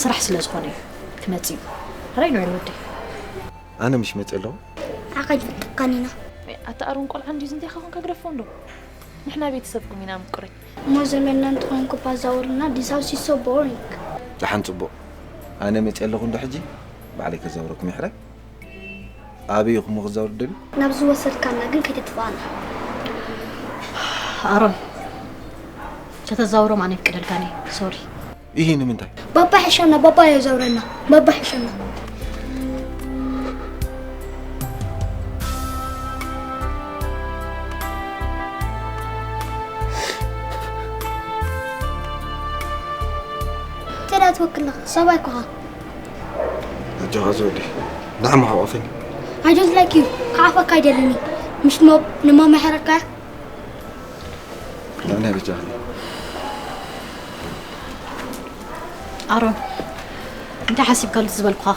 ስራሕ ስለ ዝኾነ እዩ ክመጽእ እዩ። ሕራይ ንውዕል ወዲ። ኣነ ምሽ መጽእ ኣለኹ። ዓኻ ይፈጥካን ኢና። ኣታ ኣሮን ቆልዓ እንዲዩ ዝንታይ ኻኹን ከግደፎ እንዶ? ንሕና ቤተሰብኩም ኢና ምቁረይ። እሞ ዘመድና እንተኾንኩ ባዛውርና፣ this house is so boring። ደሓን ጽቡቕ። ኣነ መጽእ ኣለኹ እንዶ ሕጂ ባዕለይ ከዛውረኩም ይሕራይ። ኣበይ ኢኹም ክዛውር ደልዩ? ናብ ዝወሰድካና ግን ከይተጥፋኣና። ኣሮን፣ ከተዛውሮም ኣነ ይፍቅደልካኒ። ሶሪ። ይሄ ንምንታይ? ባባ ሕሸና፣ ባባ የዘውረና፣ ባባ ሕሸና። ተዳ ትወክልና ሰብኣይ ኮኻ። ኣጆኻ ዝወዲ ንዓማ ሓቋፈኒ። I don't like you። ክዓፈካ ኣይደለኒ። ምሽ ንሞ ንሞ መሕረካ። ንዓና በጃኻ። ኣሮን፣ እንታይ ሓሲብካሉ ዝበልኩኻ?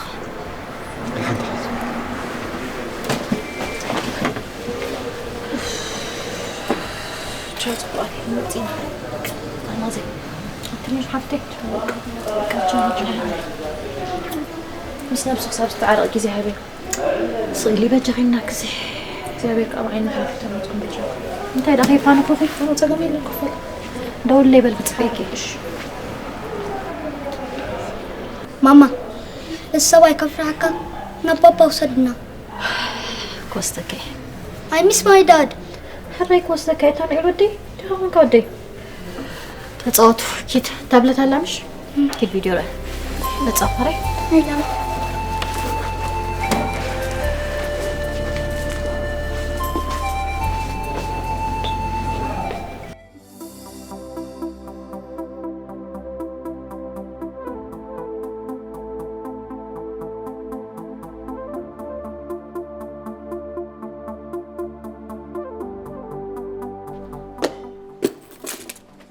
ቻው ጽቡቓት መጺና። ማዘይ ትንሽ ሓፍተይ ምስ ነብሱ ክሳብ ዝተዓረቕ ግዜ ሃበ። ስእሊ በጃኺና ግዜ እግዚኣብሔር ካብ ዓይኒ ሓፊቶም ናትኩም በጃኹም። እንታይ ደኣ ከይፋነኹኺ? ጸገም የለን ክፈል። ደውለይ በል ክጽበየኪ። እሺ። ማማ፣ እዚ ሰብኣይ ከፍርሓካ ናብ ባባ ውሰድና። ኮስተከይ። I miss my dad። ሕራይ ኮስተከይ። ኣታ ንዑ ወደይ፣ ደሓን ኮንካ ወደይ። ተጻወቱ። ኪድ ታብለት ኣላ ምሽ? ኪድ ቪድዮ ርአ። ተጻወቱ ሕራይ። ኣይዳ።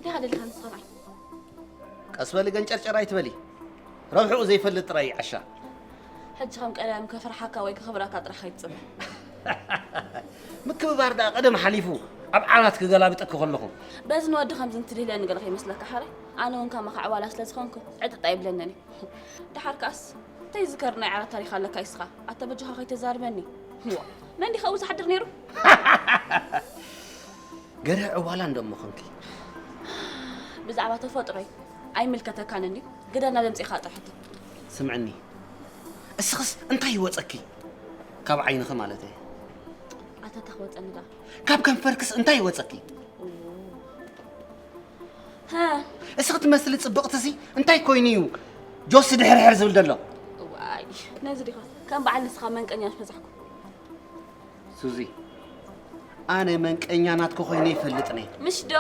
ዲኻ ደሊኻ ንስኻ ንዓይ? ቀስ በሊ ገንጨርጨር ኣይትበሊ። ረብሕኡ ዘይፈልጥ ጥራይ እዩ ዓሻ። ሕጂ ከም ቀደም ከፍርሓካ ወይ ከኽብረካ ጥራሕ ከይትጽበ። ምክብባር ደኣ ቀደም ሓሊፉ ኣብ ዓራት ክገላብጠኪ ከለኹ። በዚ ንወዲ ከምዚ እንትድህለኒ ገለ ከይመስለካ ሓራይ። ኣነ እውን ከማኻ ዕዋላ ስለ ዝኾንኩ ዕጥጥ ኣይብለንን እዩ። ደሓር ከኣስ እንታይ ዝከር ናይ ዓራት ታሪኽ ኣለካ ኢስኻ? ኣታ በጃኻ ከይተዛርበኒ። ዋ፣ መን ዲኻ ኣብኡ ዝሓድር ነይሩ? ገርህ ዕዋላ እንዶ እሞ ኾንኪ። ብዛዕባ ተፈጥሮይ ኣይምልከተካን እንድዩ። ግደና ደምጺኻ ጥራሕ ሕቶ። ስምዕኒ፣ እስኽስ እንታይ ይወጸኪ? ካብ ዓይንኺ ማለት እየ። ኣታ እንታይ ክወጸኒ ደኣ? ካብ ከንፈርክስ እንታይ ይወጸኪ? ሃ፣ እስኺ ትመስሊ ጽብቕትሲ እንታይ ኮይኑ እዩ ጆሲ ድሕርሕር ዝብል ዘሎ? ዋይ፣ ነዚ ዲኻ ከም በዓል ንስኻ መንቀኛ ምስ በዛሕኩ። ሱዚ፣ ኣነ መንቀኛ ናትኪ ኮይነ ይፈልጥኒ። ምሽ ዶ?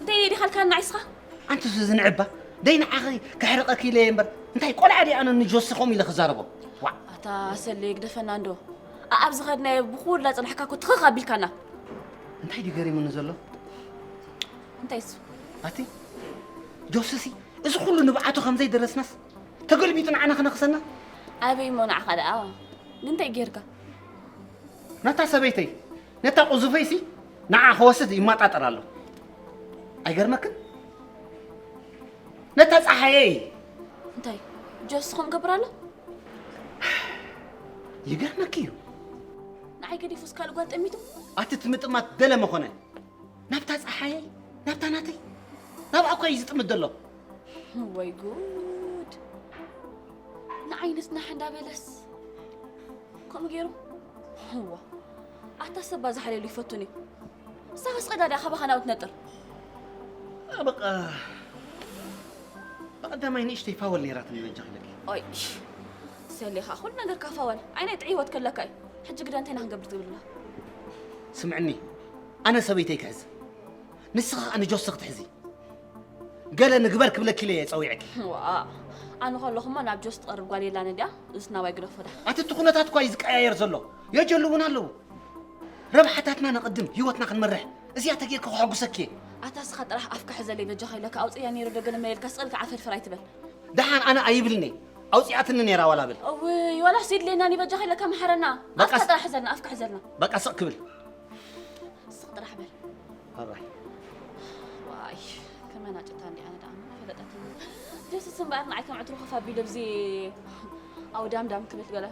እንታይ እየ ዲኻ ልካና ዒስኻ? ኣንቲ ሱዚ ንዕባ፣ ደይ ንዓኺ ከሕርቐኪ ኢለ እየ እምበር፣ እንታይ ቆልዓ ድየ ኣነ ንጆሲ ከምኡ ኢለ ክዛረቦ? ዋዕ! ኣታ ሰሌ ግደፈና እንዶ። ኣኣብ ዝኸድናዮ ብኹላ ጽናሕካ እኮ ትኽኽ ኣቢልካና። እንታይ ድዩ ገሪሙኒ ዘሎ? እንታይ እሱ? ኣቲ ጆሲሲ፣ እዚ ኩሉ ንብዓቱ ከም ዘይደረስናስ ተገልቢጡ ንዓና ክነኽሰና? ኣበይ እሞ ንዓኻ ደኣ? ግን እንታይ ጌርካ? ነታ ሰበይተይ፣ ነታ ቁዙፈይሲ ንዓ ክወስድ ይማጣጠር ኣሎ። ኣይገርመክን? ነታ ጸሓየይ። እንታይ? ጆስ ዝኾን ገብር ኣሎ? ይገርመኪ እዩ። ንዓይ ገዲፉስ ካልእ ጓል ጠሚቱ? ኣቲ ትምጥማት ደለ መኾነ። ናብታ ጸሓየይ፣ ናብታ ናተይ፣ ናብኣ እኳ እዩ ዝጥምት ዘሎ። ወይ ጉድ! ንዓይ ንጽናሕ እንዳበለስ ከምኡ ገይሩ? እዋ፣ ኣታ ሰባ ዝሓለሉ ይፈቱን እዩ። ንስኻስ ቀዳዳ ካባኻ ናብኡ ትነጥር። በቃ፣ በቐዳማይ ንእሽተይ ፋወል ነይራትኒ በጃኺ ኢለኪ። ኦይ፣ ሰሌኻ ኩሉ ነገርካ ፋወል። ዓይነይ ጥዒ ህይወት ከለካ እዩ። ሕጂ ግዳ እንታይ ኢና ክንገብር ትብልና? ስምዕኒ፣ ኣነ ሰበይተይ ክሕዝ፣ ንስኺ ኸኣ ንጆሲ ክትሕዚ። ገለ ንግበር ክብለኪ ኢለ እየ ጸዊዐኪ። ዋ፣ ኣነ ከለኹማ ናብ ጆስ ትቐርብ ጓል የላን እንድያ። እሱ ናባይ ግደፎ ዳ። ኣቲ እቲ ኩነታት እኳ እዩ ዝቀያየር ዘሎ። የጀሉ እውን ኣለዉ። ረብሓታትና ነቐድም፣ ህይወትና ክንመርሕ። እዚኣ ተጌርኪ ከሐጉሰኪ እየ። ኣታ እስኻ ጥራሕ ኣፍካ ሕዘለይ በጃኻ ኢለካ ኣውጽእያ ነይረ ዶ ገለ መለ ኢልካ ስቕ ኢልካ ዓፈርፍር ኣይትበል። ደሓን ኣነ ኣይብልን እየ። ኣውጺኣትኒ ነይራ ዋላ ብል። እውይ፣ ዋላስ የድልየናን እዩ በጃኻ ኢለካ መሓረና። በቃ ኣፍካ ስ- ጥራሕ ሕዘልና፣ ኣፍካ ሕዘልና። በቃ ስቕ ክብል። ስቕ ጥራሕ በል። ኣራይ። ዋይ ከመና ጭታ እንዲ ኣነ ደኣ ፈለጠትኒ። ጀስስ እምበኣር ንዓይ ከም ዕትሩ ከፍ ኣቢሉ ኣብዚ ኣውዳምዳም ክብል ገለ።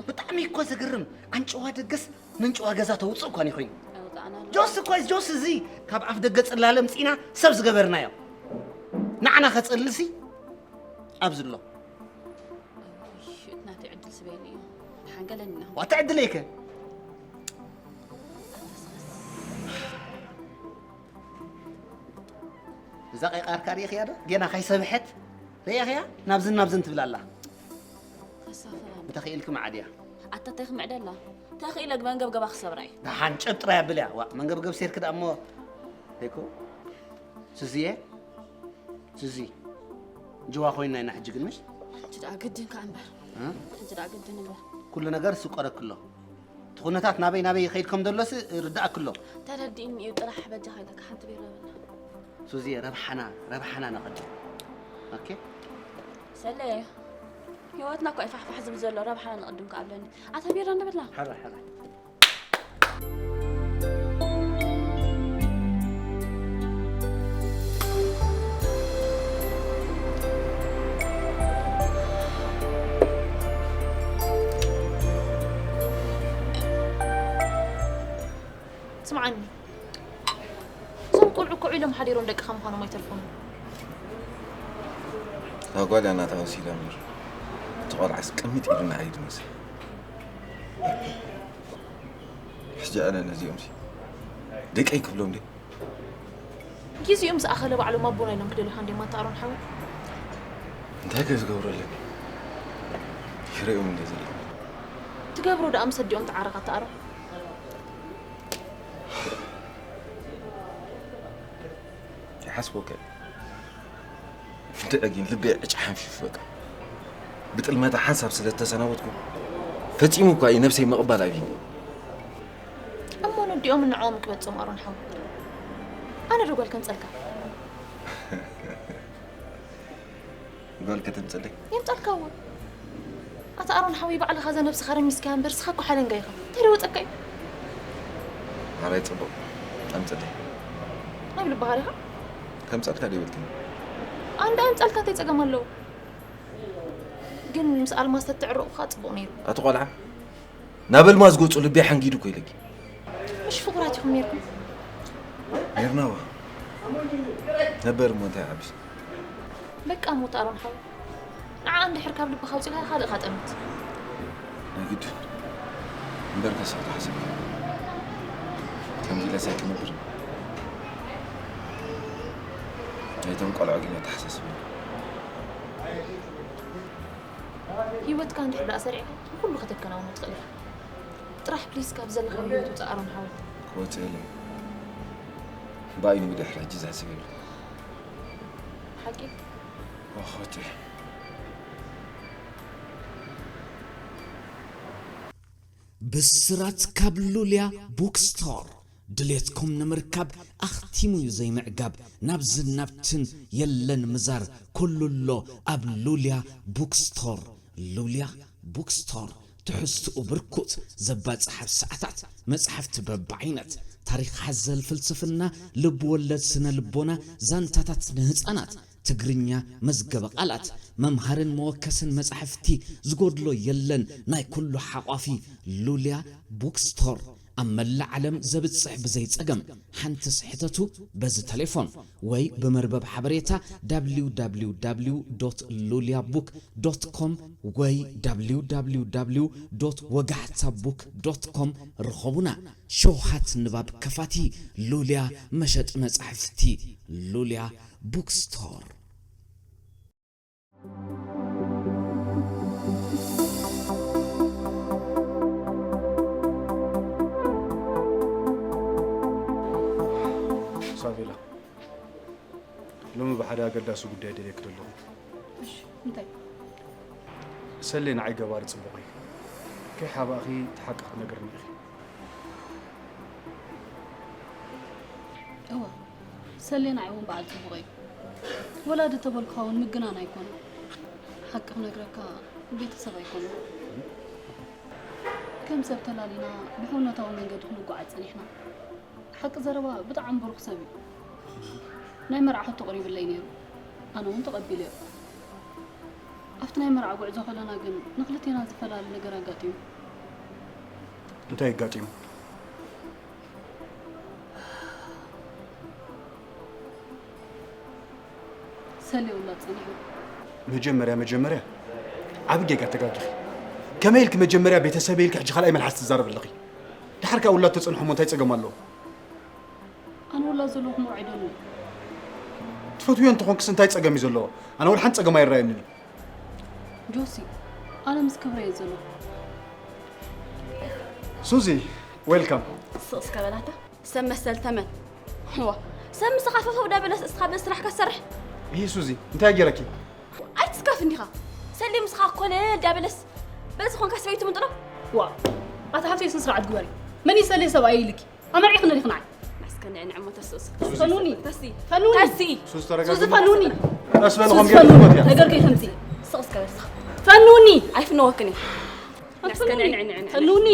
ብጣዕሚ እኮ ዘግርም። ኣንጭዋ ደገስ መንጭዋ ገዛ ተውፅእ እኳ ይኮይኑ። ኣውጣና ኣሎ። ጆስ እኮ ጆስ እዚ ካብ ኣፍ ደገ ፅላለ ምፂና ሰብ ዝገበርናዮ ንዓና ከፀልልሲ ኣብዚ ኣሎ። ናተይ ዕድል ስበየኒ እዩ። ሓንገለኒ ነው። ዋታ ዕድለይከ እዛ ቀይቃርካ ርኢኽያ ዶ? ጌና ካይሰብሐት ርኢኽያ ናብዝን ናብዝን ትብል ኣላ። ተሳፈራ እንተ ኽኢልኪ መዓድያ ኣታ እንታይ ክምዕደላ? ተኽኢለ መንገብገባ ክሰብራ እዩ። ደሓን ጨብ ጥራይ ኣብልያ። ዋ መንገብገብ ሴርክ ደኣ እሞ ሄኮ ስዝየ ስዚ ጅዋ ኮይና ኢና ሕጂ ግን ምሽ ሕጂ ደኣ ግድን ከኣ እምበር። እ? ሕጂ ደኣ ግድን እምበር። ኩሉ ነገር ስቆረክሎ እቲ ኩነታት ናበይ ናበይ ይኸይድ ከም ዘሎስ ርዳእክሎ። ተረዲእኒ እዩ ጥራሕ በጃኻ ኢለካ ሓንቲ ቢራ በላ። ሱዚ ረብሓና ረብሓና ነቐድም። ኦኬ ሰለየ ህይወትና እኮ ይፋሕፋሕ ዝብል ዘሎ ረብሓና ንቕድም ከኣብለኒ ኣታ ቢራ ንብላ። ሓራይ ሓራይ። ስምዓኒ እዞም ቆልዑ ኮዕ ኢሎም ሓዲሮም ደቅኻ ምዃኖም ኣይተርፎምን። እታ ጓል እያ ናታ ወሲዳ እምበር እቲ ቆልዓስ ቅሚጥ ኢሉ ንዓይ ድመስል። ሕጂ ኣነ ነዚኦምሲ ደቀይ ክብሎም ድየ? ግዜኦም ዝኣኸለ ባዕሎም ኣቦና ኢሎም ክደልኻ እንዴ ማታ ኣሮን ሓወይ? እንታይ ከ ዝገብሩ ኣለኒ? ይረእዮም እንደ ዘለዉ ትገብሮ ደኣ ምስ ኣዲኦም ተዓረቕ ኣታ ኣሮን። ይሓስቦካ እዩ። እንድዒ ግን ልበይ ዕጭ ሓንፊፉ በቃ። ብጥልመታ ሓንሳብ ስለ እተሰናበትኩ ፈጺሙ እኳ እዩ ነብሰይ ምቕባል ኣብዩኒ። እሞ ነዲኦም ንዕኦም ክበጽኦም ኣሮን ሓወይ። ኣነ ዶ ጓል ከምጸልካ? ጓል ከተምጽለይ? የምጻልካ እውን። ኣታ ኣሮን ሓወይ ባዕልኻ እዛ ነብስኻ ረሚስካያ እምበር ስኻ እኮ ሓለንጋ ኢኻ። እንታይ ዶ ወጸካ እዩ? ኣራይ ጽቡቕ ኣምጽለይ። ናብ ልብኻ ዲኻ? ከምጻልካ ዶ ይበልክኒ? ኣንዳ ኣምጻልካ እንታይ ጸገም ኣለዎ? ግን ምስ ኣልማዝ ተትዕረቑ ኸኣ ጽቡቕ ነይሩ። ኣቲ ቆልዓ ናብ ኣልማዝ ገጹ ልቢ ሓንጊዱ እኮ ኢለኪ። ምሽ ፍቑራት ኢኹም ነይርኩም? ነርናዋ ነበር እሞ እንታይ ዓብስ በቃ ሞት ኣሮን ሓወይ። ንዓ እንድሕር ካብ ልብኻ ኣውጺእካ ካልእ ኻጠምት። ናይ ግድን እምበር ከሳቱ ሓሰብ ከምዚ ኢለስ ኣይክነብር። ናይቶም ቆልዑ ግን ኣተሓሳስበኒ። ህይወትካ እንድሕር ደኣ ሰሪዕካ ንኹሉ ከተከናውኖ ትኽእል ኢኻ። ጥራሕ ፕሊስ ካብ ዘለኻ ህይወት ውጻእ ኣሮን ሓወይ። ክወፅእ ኢለ ባይኑ ብድሕሪ ሕጂ ዘሕስብ የብለ። ሓቂ ወኸቲ ብስራት ካብ ሉልያ ቡክስቶር። ድሌትኩም ንምርካብ ኣኽቲሙ እዩ ዘይምዕጋብ። ናብዝን ናብትን የለን ምዛር፣ ኩሉ ኣሎ ኣብ ሉልያ ቡክስቶር። ሉልያ ቡክስቶር፣ ትሕዝትኡ ብርኩት፣ ዘባጽሕ ኣብ ሰዓታት፣ መጻሕፍቲ በብዓይነት፣ ታሪኽ ሓዘል ፍልስፍና፣ ልብ ወለድ ስነ ልቦና፣ ዛንታታት ንህጻናት፣ ትግርኛ፣ መዝገበ ቃላት፣ መምሃርን መወከስን መጻሕፍቲ ዝጎድሎ የለን። ናይ ኩሉ ሓቋፊ ሉልያ ቡክስቶር ኣብ መላእ ዓለም ዘብጽሕ ብዘይ ጸገም። ሓንትስ ሕተቱ በዚ ተሌፎን ወይ ብመርበብ ሓበሬታ www ሉልያ ቡክ ዶት ኮም ወይ www ወጋሕታ ቡክ ዶት ኮም ርኸቡና። ሸውሃት ንባብ ከፋቲ ሉልያ መሸጢ መጻሕፍቲ ሉልያ ቡክስቶር። ሳቬላ፣ ሎሚ ብሓደ ኣገዳሲ ጉዳይ ደልየኪ ዘለኹ። እሺ፣ እንታይ? ሰሌ ንዓይ ገባሪ ጽቡቕ እዩ። ከይሓባእኺ እቲ ሓቂ ክትነግርኒ ኢኺ። እወ፣ ሰሌ ንዓይ እውን በዓል ጽቡቕ እዩ። ወላዲ ተበልኩኻ እውን ምግናን ኣይኮነን። ሓቂ ክነግረካ፣ ቤተሰብ ኣይኮነን። ከም ሰብ ተላሊና ብሕውነታዊ መንገዲ ክንጓዓዝ ጸኒሕና። ሓቂ ዘረባ ብጣዕሚ ብሩኽ ሰብ እዩ። ናይ መርዓ ሕቶ ቀሪብለይ ነይሩ። ኣነ እውን ተቐቢለዮ። ኣብቲ ናይ መርዓ ጉዕዞ ከለና ግን ንክልቴና ዝፈላለ ነገር ኣጋጢሙ። እንታይ ኣጋጢሙ? ሰሌ ውላድ ጸኒሑ። መጀመርያ መጀመርያ ዓቢ ጌጋ ተጋጊኺ። ከመይ ኢልኪ መጀመርያ ቤተሰበይ ኢልኪ ሕጂ ካልኣይ መልሓስ ትዛረቢ ኣለኺ? ድሓር ከኣ ውላድ ተጸንሑ እሞ እንታይ ጸገም ኣለዎ? ኣነ ውላድ ዘለኹ ምርዓይ ደልዩ። ትፈትውዮ እንተኾንክስ እንታይ ጸገም እዩ ዘለዎ? ኣነ ወላ ሓንቲ ጸገም ኣይረኣየንን እዩ። ጆሲ፣ ኣነ ምስ ክብረ እየ ዘለኹ። ሱዚ፣ ዌልካም። ስቕ እስከ በላታ። ሰብ መሰል ተመን። ዋ፣ ሰብ ምሳኻ ፈፈው ዳበለስ እስኻ በዚ ስራሕካ ትሰርሕ። ይሄ ሱዚ እንታይ ገይረኪ? ኣይትስከፍ እንዲኻ። ሰሌ ምሳኻ ኮለል ዳበለስ በዚ ኾንካ ሰበይቱ ምጥሎ። ዋ፣ ኣታ ሓብተይ ስነ ስርዓት ግበሪ። መን እዩ ሰሌ ሰብኣይ ኢልኪ? ኣመርዒ ክንልኽ ንዓይ። እስከ ንዕንዕ እሞ ተስእስ። ፈኑኒ። ተሲ። ፈኑኒ። ተሲ። ሱዚ ተረጋጊ። ሱዚ ፈኑኒ። ቀስ በል ሱዚ ኾም ፈኑኒ። ገይርኩ። ነገር ከይተምፂ። ስቕ እስከ በል እስኻ። ፈኑኒ። ኣይፍነወክን እየ። እስከ ንዕንዕ ንዕንዕ። ፈኑኒ።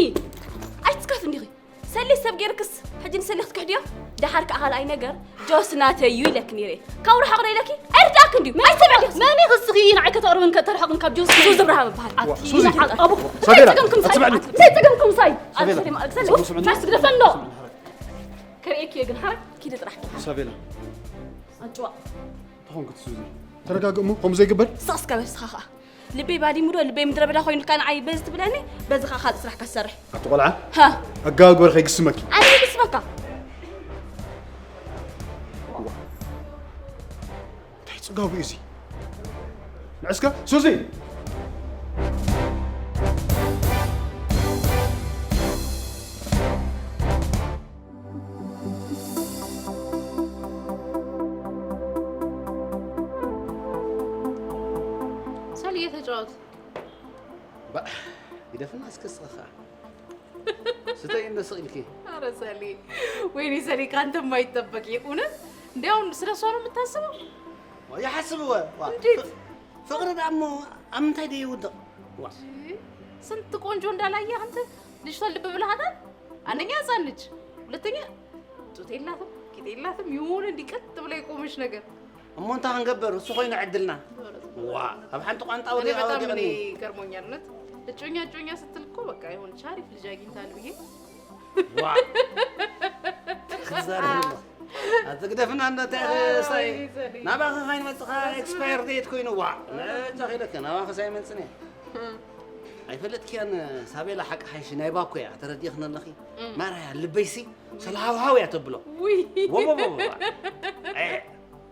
ኣይትስከፍ እንዲኺ። ሰሌ ሰብ ገይርክስ ሕጂ ንሰሌ ክትክሕድዮ? ደሓር ከኣ ካልኣይ ነገር ጆስ ናተይ እዩ ኢለክ ነይረ። ካብ ርሓቕ ዶ ኢለኪ? ኣይርዳእክ እንድዩ። ኣይሰምዕክስ። መን ኢኺ እስኺ ንዓይ ከተቕርብን ከተርሕቕን ካብ ጆስ? ሱዚ ብርሃን እበሃል። ኣቲ ሱዚ፣ ንዓል ኣቡ። ሳቤላ፣ እንታይ ጸገምኩም ሳይ? ኣትስምዕኒ። እንታይ ጸገምኩም ሳይ? ኣንተ ሰሌ ማለት ሰሌ ስምዑ፣ ስምዑ። ፋስ ግደፈኖ። ከርእየኪ እየ ግን ሓራ ኪዲ ጥራሕ። ሳቤላ፣ ኣጭዋ። ተኾንኩ ሱዚ። ተረጋግእ እሞ ከምኡ ዘይግበር። ስቕ እስከ በል እስኻ ኸኣ። ልበይ ባዲሙ ዶ ልበይ ምድረ በዳ ኮይኑልካ ንዓይ በዚ ትብለኒ? በዚ ኸኣ ካልእ ስራሕ ከሰርሕ። ኣቲ ቆልዓ፣ ሃ፣ ኣጋባብ ግበር ከይግስመኪ። ኣነ ይግስመካ። እንታይ ጽጋቡ እዩ እዚ? ንዕስከ ሱዚ! ሰልየ ተጫወት። ባ ይደፍና እስከ ስኻ ስተይ እንደ ስቕ ኢልኪ። ኧረ ሰሊ፣ ወይኔ ሰሊ፣ ካንተማ ይጠበቅ እውነት። እንዲያውም ስለ እሷ ነው የምታስበው? ይሓስብወ ዋ፣ እንዴት? ፍ- ፍቕሪ ደኣ እሞ ኣብ ምንታይ ዶ ይውድቕ? ዋ ስንት ቆንጆ እንዳላየ አንተ ልጅቷን ልብ ብለሃታል። አንደኛ ህፃን ልጅ፣ ሁለተኛ ጡት የላትም ቂጥ የላትም፣ የሆነ እንዲህ ቀጥ ብላ የቆመች ነገር። እሞ እንታይ ክንገብር፣ እሱ ኮይኑ ዕድልና። ዋ ኣብ ሓንቲ ቋንጣ እኔ ወዲቓ በጣም እኔ ወዲቕኒ። ገርሞኛል እውነት። እጮኛ እጮኛ ስትል እኮ በቃ የሆነች አሪፍ ልጅ አግኝታል ብዬ ዋ ትዘርብ። ኣትግደፍና እንዳታይ ሳይ ናባኺ ኸይንመጽኻ ኤክስፓየር ዴት ኮይኑ ዋ ነጫኺለክ ናባኺ ሳይመጽን እየ። ኣይፈለጥክያን ሳቤላ ሓቂ ሓይሽ ናይ ባኮ እያ ተረዲእኽኒ ኣለኺ። ማርያ ልበይሲ ሰልሃውሃው እያ ተብሎ። ውይ ወቦቦቦ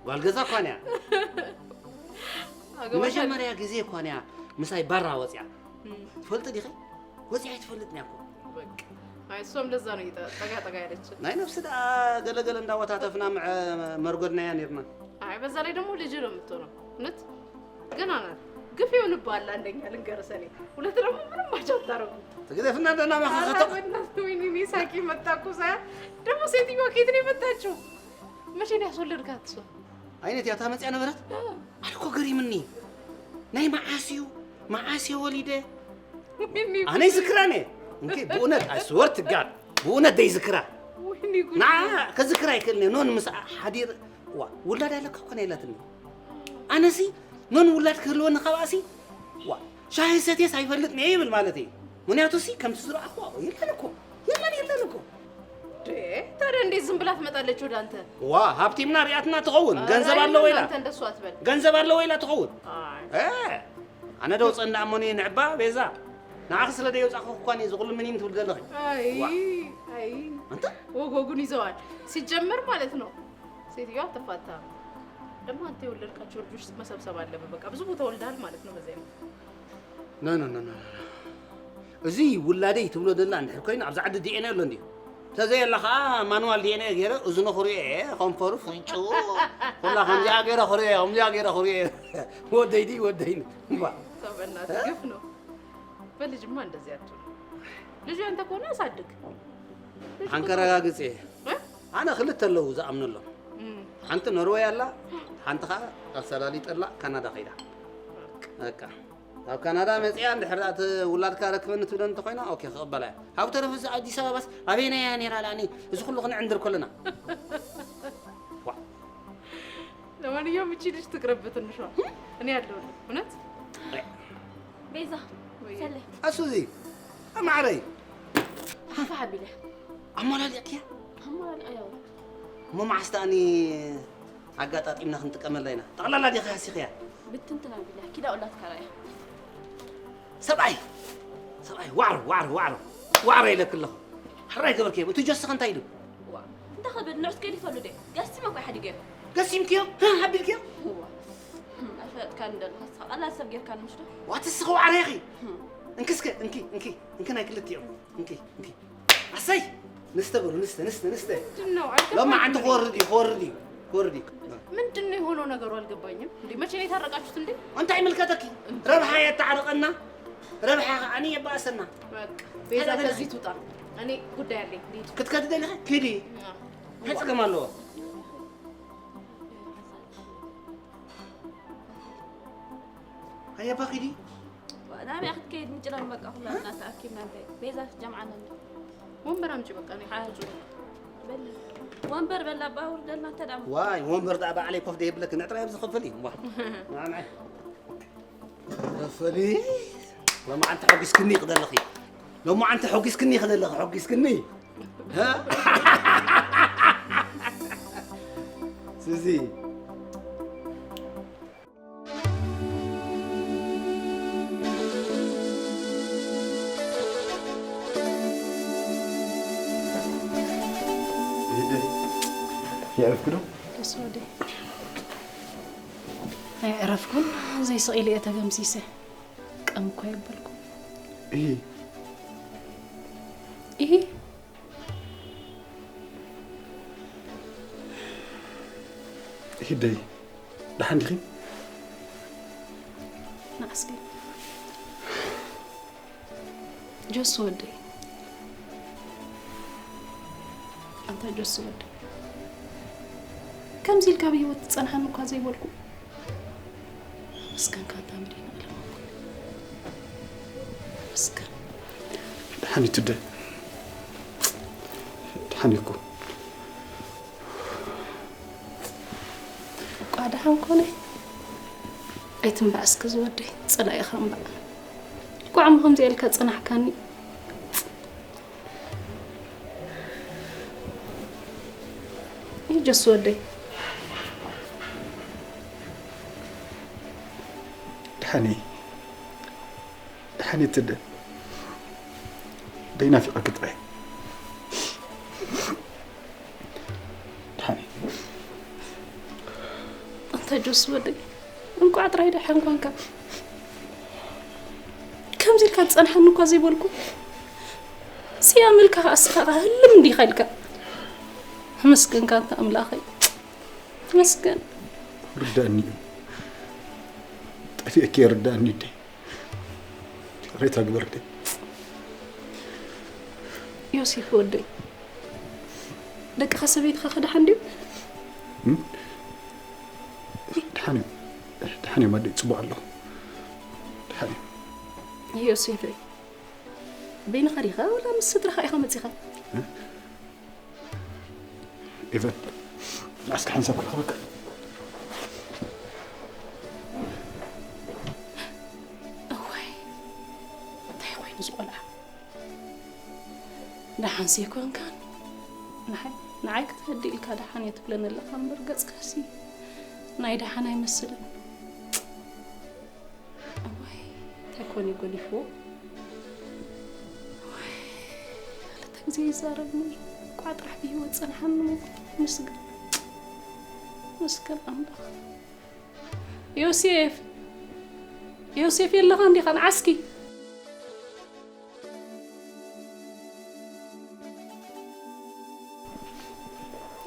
ጓል ገዛ እኳን እያ። ኣገባሽ መጀመርያ ግዜ እኳን እያ ምሳይ ባራ ወፅያ። ትፈልጢ ዲኺ? ወፅያ ኣይትፈልጥን እያ እኮ። በቃ። አይ እሷም ለዛ ነው ይጠ- ጠጋ ጠጋ ያለችን። ናይ ነፍሲ ደኣ ገለገለ እንዳወታተፍና ምዐ መርጎድናያ ነርና። አይ በዛ ላይ ደግሞ ልጅ ነው የምትሆነው። እውነት ገና ናት። ግፍ ይሆንብሃል። አንደኛ ልንገርህ ሰሌ፣ ሁለት ደግሞ ምንም ማቻ አታረጉም። ትግደፍና ደና ኧረ ማኸኸተ በእናትህ ወይኔ እኔ ሳቂ መጣ እኮ ሳያ። ደግሞ ሴትዮዋ ከየት ነው የመጣችው? መቼ ነው ያስወለድካት እሷ? ዓይነት እያ ታመፅያ ነበረት። ኣነ እኮ ገሪምኒ። ናይ መዓስ እዩ መዓስ እየ ወሊደ። ወይኔ ኣነ ይዝክራን እየ። እንኪ ብእውነት ኣስወር ትጋር ብእውነት ደይዝክራ ወይኔ ጉድ። ንዓ ከዝክራ ይክእልን እየ። ኖን ምስ ሓዲር ዋ ውላድ ኣለካ እኮ ናይ ኢላትኒ። ኣነሲ ኖን ውላድ ክህልወኒ ካብኣሲ ዋ ሻሂ ሰትየስ ኣይፈልጥን እየ ይብል ማለት እዩ። ምክንያቱ ሲ ከምቲ ዝረኣኹ የለን እኮ የለን የለን እኮ። ዴ፣ ታዲያ እንዴት ዝም ብላ ትመጣለች ወደ አንተ? ዋ ሃብቲምና ሪኣትና ትኸውን ገንዘብ ኧረ ኣለዎ ኢላ አንተ እንደሱ አትበል። ገንዘብ ኣለዎ ኢላ ትኸውን። አይ እ፣ ኣነ ደው ጸንዳ እሞኒ ንዕባ ቤዛ ንዓኺ ስለ ደየውጻኹ እኳ እየ ዝኹሉ ምኒን ትብል ዘለኺ። አይ ዋ። አይ አንተ ወጎጉን ይዘዋል። ሲጀመር ማለት ነው ሴትዮዋ አትፋታም። ደግሞ አንተ የወለድካቸው ልጆች መሰብሰብ አለብህ። በቃ ብዙ ቦታ ወልደሃል ማለት ነው። በዚህ አይነት ኖ ኖ ኖ ኖ ኖ። እዚ ውላደይ ትብሎ ደላ እንድሕር ኮይኑ ኣብዚ ዓዲ ዲኤንኤ ኣሎ እንድዩ። ተዘየላ ከዓ ማኑዋል ዲኤንኤ ገይረ እዝኑ ክሪኦ እየ፣ ከንፈሩ ፍንጭኡ ኩላ ከምዚኣ ገይረ ክሪኦ እየ፣ ከምዚኣ ገይረ ክሪኦ እየ። ወደይ ድዩ ወደይኒ እምባ። ሰው በእናትህ ግፍ ነው። በልጅማ እንደዚህ አትሁን። ልጁ ያንተ ከሆነ አሳድግ። ልጅ እኮ ሓንከረጋግፅ እየ። እ? ኣነ ክልተ ኣለዉ ዝኣምነሎም። እም። ሓንቲ ኖርወይ ኣላ፣ ሓንቲ ከዓ ኣሰላሊጠላ ካናዳ ከይዳ። በቃ ኣብ ካናዳ መጽያ እንድሕር ደኣ እቲ ውላድካ ረክበኒ ትብለኒ እንተኾይና፣ ኦኬ፣ ክቕበላ እየ። ኣብ ተረፈ እዚ ኣዲስ ኣበባስ ኣበየናይ እያ ነይራ ደኣኒ? እዚ ኩሉ ክንዕንድር ከለና። ዋ። ለማንኛውም እቺ ልጅ ትቅረብ በትንሿ። እኔ ያለሁልህ እውነት። ቤዛ ወይ ሰለ ኣሱዚ፣ ኣማዕረይ። ሓፋሕ ኣቢለ ኣሞላሊዕክያ? ኣሞላልኣዮ እሞ መዓስ ደኣኒ ኣጋጣጢምና ክንጥቀመላ ኢና? ጠቕላላ ዲኻ ሃሲኽያ? ብትንትን ኣቢለ ኪዳ ኦላትካ ራእያ ሰብኣይ፣ ሰብኣይ፣ ዋዕሮ፣ ዋዕሮ፣ ዋዕሮ፣ ዋዕሮ ኢለክ ኣለኹ። ሕራይ ገበርክዮ። እቲ ጆስኸ እንታይ ኢሉ? ዋ እንተ ኸብል ንዑስ ገዲፈሉ ደ ገሲመ እኮ ሓዲገዮ ገሲምክዮ? ህ፣ ኣቢልክዮ? ዋ ኣይፈለጥካኒ ደለኻ ስኻ ቀላል ሰብ ጌርካኒ ምሽ ዶ ዋት እስኺ ዋዕሮ ኢኺ። እንኪ እስከ፣ እንኪ፣ እንኪ፣ እንኪ ናይ ክልቲኦም። እንኪ፣ እንኪ። ኣሰይ! ንስተ በሉ፣ ንስተ፣ ንስተ፣ ንስተ። ምንድን ነው ሎማ ዓንቲ ክወርድ እዩ፣ ክወርድ እዩ፣ ክወርድ እዩ። ምንድን ነው የሆነው ነገሩ? አልገባኝም። እንዴ መቼ ነው የታረቃችሁት? እንዴ እንታይ ይምልከተኪ? ረብሓ የተዓርቐና፣ ረብሓ ከዓኒ የባእሰና። በቃ ቤዛ ከዚህ ትውጣ። እኔ ጉዳይ አለኝ። ልሂድ። ክትከዲ ደሊኺ? ኪዲ። እንታይ ጸገም ኣለዎ? ኣየባ ኪዲ። ናበይ ክትከይድ ምጭራም በቃ ኩላትና ተኣኪብና እንታይ ቤዛ ክትጀምዓና እንዶ ወንበር ኣምጪ በቃ። እኔ ሓዙ በል ወንበር በላ ኣባ ውርደልና ተዳም ዋይ ወንበር ደኣ ባዕለይ ኮፍ ደይብለክ ንዕጥራይ ኣብዚ ክፍል እዩ። ዋ። ንዓይ ክፍል። ሎማዓንቲ ሐጒስክኒ ክደለኺ። ሎማዓንቲ ሐጒስክኒ ክደለኺ፣ ሐጒስክኒ። እ? ሱዚ። የዕረፍክ ዶ? ደስ ወደይ። ኣይዕረፍኩን፣ ዘይስቕ ኢለ እየ ተገምሲሰ። ቀም እኮ የበልኩ። እሂ ኢሂ። ሂደይ ደሓን ዲኺ? ንዓስከ ጆስ ወደይ። ኣንታ ጆስ ወደይ፣ ከምዚ ኢልካ ብህይወት ትጸንሓኒ እኳ ዘይበልኩ። መስገንካ ኣንታ መድህን ዓለም። መስገን። ደሓን እዩ ትደ። ደሓን እዩ እኮ። እኳ ደሓን ኮነ። ኣይትንባዕ እስከ ዝወደይ፣ ጸላኢኻ እምባዕ። እኳ ዓሞ ከምዚኣ ኢልካ ጸናሕካኒ። ይጀስ ወደይ። ደሓን እየ። ደሓን እየ ትደ። ደይናፊቐኪ ጥራይ። ደሓን እየ። ኣንታ ጆስ ወደይ፣ እንቋዕ ጥራይ ደሓን ኮንካ። ከምዚ ኢልካ ትጸንሓኒ እኳ ዘይበልኩ፣ ስያም ኢልካ ከኣ ስኻ ከኣ ህልም እንዲኻ ኢልካ። ተመስገንካ ኣንታ ኣምላኸይ። ተመስገን። ርዳእኒ እዩ። ጠፊእኪ እየ ርዳእኒ እደይ። ሬታ ግበርደይ። ዮሴፍ ወደይ፣ ደቅኻ ሰበይትኻ ከ ደሓን ድዩ? ደሓን እዮም። ደሓን እዮም ኣደይ፣ ጽቡቕ ኣለኹ። ደሓን እዮም። ዮሴፈይ፣ በይንኻ ዲኻ ወላ ምስ ስድራኻ ኢኻ መጺኻ? ኤቨን፣ ንዓስካ ሓንሳብ ክረኽበካ። እዋይ፣ እንታይ ኮይኑ እዚ ቆልዓ? ደሓንሲ ኣይኮንካን? ንዓይ፣ ንዓይ ክትፈዲ ኢልካ ደሓን እየ ትብለኒ ኣለኻ እምበር፣ ገጽካሲ ናይ ደሓን ኣይመስልን። እዋይ፣ እንታይ ኮን እዩ ገዲፍዎ? እዋይ፣ ክልተ ግዜ ይዛረብኒ። እኳ ጥራሕ ብህይወት ጸንሓኒ። ምስግን፣ ምስግን ኣምላኽ። ዮሴፍ፣ ዮሴፍ የለኻን ዲኻ? ንዓስኪ።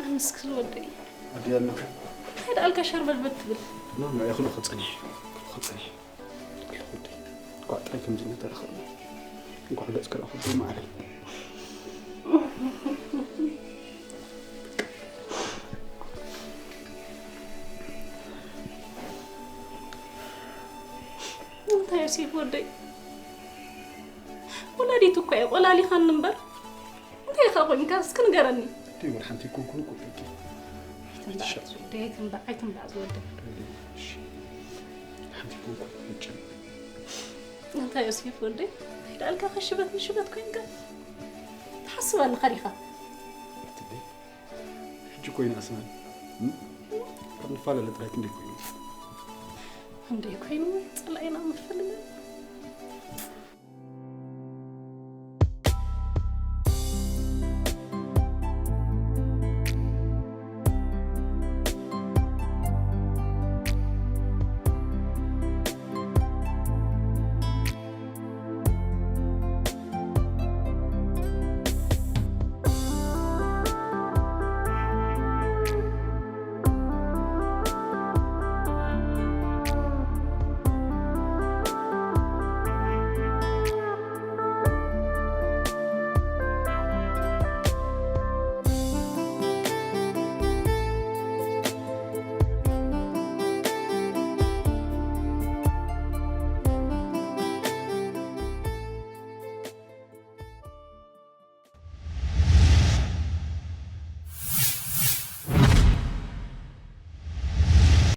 ኣመስግን ወደይ። ኣደይ ኣለኹ። እንታይ ደኣልካ ሸርበልበል ትብል? ኖ፣ ኖ፣ እየ ክልኹ ጸኒሐ፣ ክልኹ ጸኒሐ። ክልኹ ወደይ። እንኳዕ ጥራይ ከምዚ እናተራኸብና። እንኳዕ ገጽ ክረኽብ ማዕረ። እንታይ ዮሴፍ ወደይ፣ ወላዲት እኮ እየ፣ ቆላሊኻኒ እምበር። እንታይ ኢኻ ኮይንካ? እስኪ ንገረኒ። እትይ ወር ሓንቲ ይኮንኩን እኮ ደቂ። ኣይትንባዕ ዝወደይ፣ ኣይትንባዕ፣ ኣይትንባዕ ዝወደይ። ሓንቲ ይኮንኩን እጭ። እንታይ ዮሴፍ ወደይ፣ እንታይ ደኣልካ ከሽበት ንሽበት ኮይንካ? ትሓስብ ኣለኻ ዲኻ? እትይ ሕጂ ኮይና ኣስናን ካብ ንፈላለ ጥራይ ክንደይ ኮይኑ? ክንደይ ኮይኑ? ጸላኢና ምፍልለ።